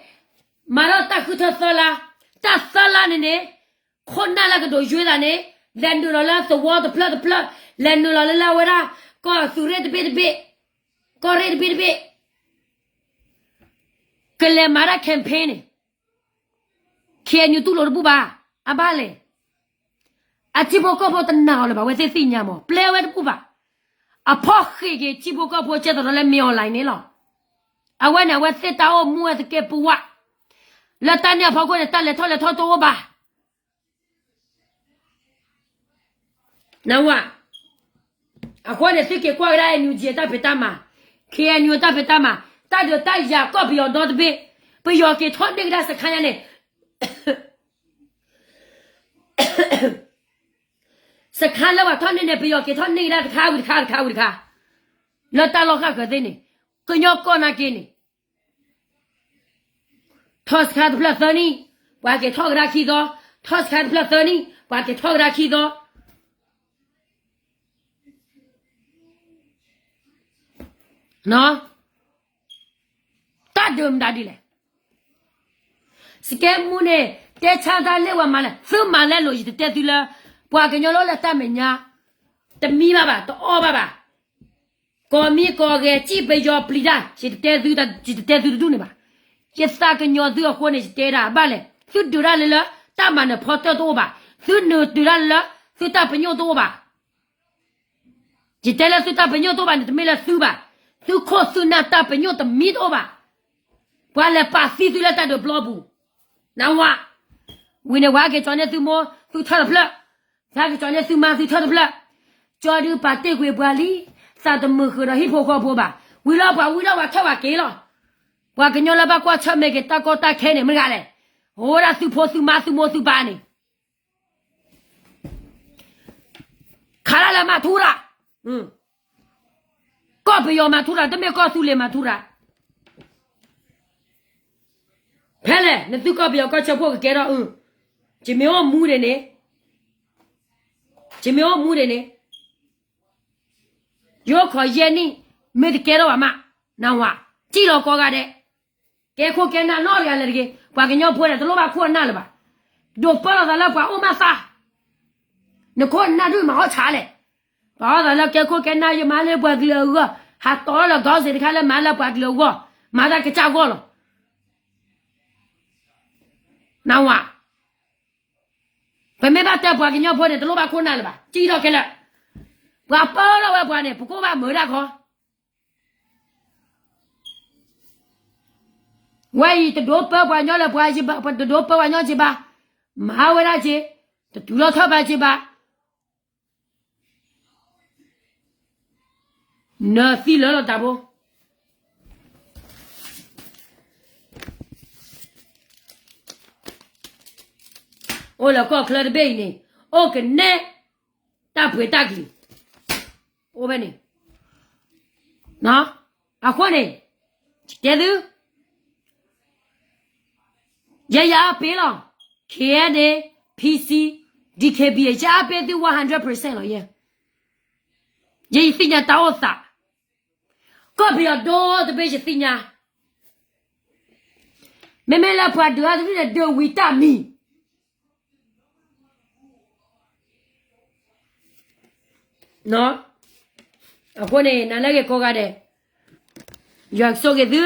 မၤထီၣ်တၢ်ဃုထၢသၢလါ, တၢ်သၢလါန့ၣ်န့ၣ်, ခိၣ်နၢ်လၢကဒိးယွ့သးန့ၣ်, လဲၤနုာ်လီၤလၢသဝီတဖျၢၣ်တဖျၢၣ်, လဲၤနုာ်လီၤလၢလၢအဝဲဒၣ်, ကီၢ်သူးရ့ၣ်တဘ့ၣ်တဘ့ၣ်, ကီၢ်ရ့ၣ်တဘ့ၣ်တဘ့ၣ်, ကလဲၤမၤတၢ် campaign န့ၣ် KNU တူၢ်လိာ်တဘူၣ်ဘၣ်, အဘၣ်လဲၣ်. အထံဖိကီၢ်ဖိတနာ်အီၤလၢၤဘၣ်, အဝဲသ့ၣ်သ့ၣ်ညါမး, ပျဲဝဲတဘူၣ်ဘၣ်. အဖီၣ်ဃ့ၢ်က့ၤထံဖိကီၢ်ဖိကဲသိးဒီးလၢ မင်းအောင်လှိုင် န့ၣ်လီၤ. အဝဲန့ၣ်အဝဲသ့ၣ်တၢ်အိၣ်မူဝဲသကဲးပဝး, လၢတၢ်န့ၣ်အဖီခိၣ်န့ၣ် တၢ်လဲၤထီၣ်လဲၤထီတအိၣ်ဘၣ်. နဝဲ, အဃိန့ၣ် သုက့ၤကွၢ်ကဒါ NUG အတၢ်ဖံးတၢ်မၤ, KNU အတၢ်ဖံးတၢ်မၤ, တၢ်ဒုးတၢ်ယၤကီၢ်ပယီၤဒီတဘ့ၣ်, ပယီၤက့ၤထီၣ်န့ၢ်ကဒါစခါညါန့ၣ်, စခါလၢပှၤထီၣ်န့ၢ်န့ၣ် ပယီၤက့ၤထီၣ်န့ၢ်ကဒါတခါဝံၤတခါ တခါဝံၤတခါ, လၢတၢ်လီၢ်ဃၣ်ဃၢၤသ့ၣ်န့ၣ်, ကညီကီၢ်နာ်က့န့ၣ် ထီၣ်စခါတဖျၢၣ်သၢနံၣ်, ပှၤက့ၤထီၣ်ကဒါခံသီ, ထီၣ်စခါတဖျၢၣ်သၢနံၣ်, ပှၤက့ၤထီၣ်ကဒါခံသီ. တၢ်ဒုးမတၤဒ်လဲၣ်. စကဲမူန့ၣ် တဲဆါတၢ်လၢပှၤမၤလဲၣ်, သုမၤလဲၣ်လိၤယတတဲသုလၢ, ပှၤကညီလၢအိၣ်လၢတၢ်မဲာ်ညါ, တမံဘၣ်ဘၣ်, တအီၣ်ဘၣ်ဘၣ်. ကိးမံၤကိးဂဲၤ စံၣ်ပယီၤပျံၤတၢ်, ယတတဲသု, ယတတဲသုတဒူၣ်န့ၣ်ဘၣ်. ယသးကညီၤသုအဃိန့ၣ် ယတဲဒၣ်ဘၣ်လဲၣ်, သုဒုးတၢ်လၢလၢ တၢ်မၤနၢၤဖီတၢၣ်တအိၣ်ဘၣ်, သုနုာ်တုၤတၢ်လၢလၢ သုတၢ်ပညိၣ်တအိၣ်ဘၣ်. ယတဲလၢသုတၢ်ပညိၣ်တအိၣ်ဘၣ်န့ၣ် တမ့ၢ်လၢသုဘၣ်, သုခိၣ်သုနၢ်တၢ်ပညိၣ်တမံတအိၣ်ဘၣ်. ပှၤလဲၤပာ်သံသုလၢတၢ်ဒုးပျီပူၤ, နဝဲ, ဝံၤန့ၣ် ပှၤဟဲက့ၤကၠီန့ၢ်သုမိၢ် သုထၢၣ်တဖျၢၣ်, ပှၤဟဲက့ၤကၠီန့ၢ်သုမါသုထၢၣ်တဖျၢၣ်, ကၠီဒုးပာ်တ့ၢ်ကွံာ်ပှၤလံ, သးတမုာ်ဃုာ်ဒီးဟံၣ်ဖိဃီဖိဘၣ်, ဝံၤလီၤပှၤဝံၤဒီးပှၤထၢၣ်ပှၤက့ၤလီၤ. ပှၤကညီလၢဘၣ်ကွၢ်ဆၢၣ်မဲာ်က့ၤတၢ်ကီတၢ်ခဲန့ၣ် မတၤတဂၤလဲၣ်. အိၣ်ဝဲဒၣ်သုဖိသုမါသုမိၢ်သုပၢ်န့ၣ် ခးတၢ်လၢမၤထူရၤ, ကီၢ်ပယီၤမၤထူရၤ, တမ့ၢ်ကီၢ်သူလ့ၤမၤထူရၤ. ဖဲလဲၣ် နသုကီၢ်ပယီၤကီၢ်ဆၢဖှိၣ်ကကဲထီၣ်အု, ယမ့ၢ်အိၣ်မူဒံးန့ၣ်, ယမ့ၢ်အိၣ်မူဒံးန့ၣ်, ယအိၣ်ခိးယဲၢ်နံၣ်, မ့ၢ်တကဲထီၣ်ဘၣ်မး, နဝၤ, စံၣ်လီၤကိးဂၤဒဲး, ကဲခိၣ်ကဲနၢ်နီတဂၤလၢၤတဂ့ၤ. ပှၤကညီဖိန့ၣ် တလိၣ်ဘၣ်ခိၣ်အနၢ်လၢၤဘၣ်. ဒိးပၢလီၤသးလၢပှၤအိၣ်မးသး, နခိၣ်နၢ်ဒုးမၤအီၣ်ဆါလဲၣ်. ပှၤအီၣ်သးလၢကဲခိၣ်ကဲနၢ် ယမၤလၢပှၤကလုာ်အဂီၢ်, ဟးတီလၢ ဂီၤစ့း တခါလၢမၤလၢပှၤကလုာ်အဂီၢ်, မၤတၢ်ကစၢ်ဂီၢ်လီၤ. နဝၤ, ပမ့ၢ်ဘၣ်တဲပှၤကညီဖိန့ၣ် တလိၣ်ဘၣ်ခိၣ်နၢ်လၢၤဘၣ်, စံၣ်ထီၣ်ခဲလၢာ်. ပှၤပၢထီၣ်ဝဲပှၤန့ၣ် ပကိးဘၣ်မုာ်ဒၣ်ခီ ဝဲအံၤတဒိးပၢပှၤကညီလၢၤပှၤဘၣ်, တဒိးပၢပှၤကညီစ့ၢ်ဘၣ်, မၤဝဲဒၣ်စ့ၢ်, တတုၤလီၤထီၣ်ဘၣ်စ့ၢ်ဘၣ်. နသံလၢလီၤတၢ်ဖိ, အိၣ်လၢကီၢ်ချၢတဘ့ၣ်အံၤန့ၣ်, အိၣ်ကနဲ တၢ်ပှ့ၤတၢ်ကလံၤ, အိၣ်ဖဲန့ၣ်, အဃိန့ၣ်, ယတဲသု, ယဲယအါပ့ၤလီၤ, KNA, PC, DKBA ယအါပ့ၤသု one hundred percent လီၤယဲ, ယဲယသ့ၣ်ညါတၢ်အိၣ်သး, ကီၢ်ပယီၤဒိၣ်တဘ့ၣ်ယသ့ၣ်ညါ, မ့မ့ၢ်လၢပှၤဒုးအါတဖုန့ၣ် ဒုးဝံၤတၢ်မံၤ အဃိန့ၣ် နၤလၢဂ့ၤကိးဂၤဒဲး, ယွၤကဆိၣ်ဂ့ၤသု,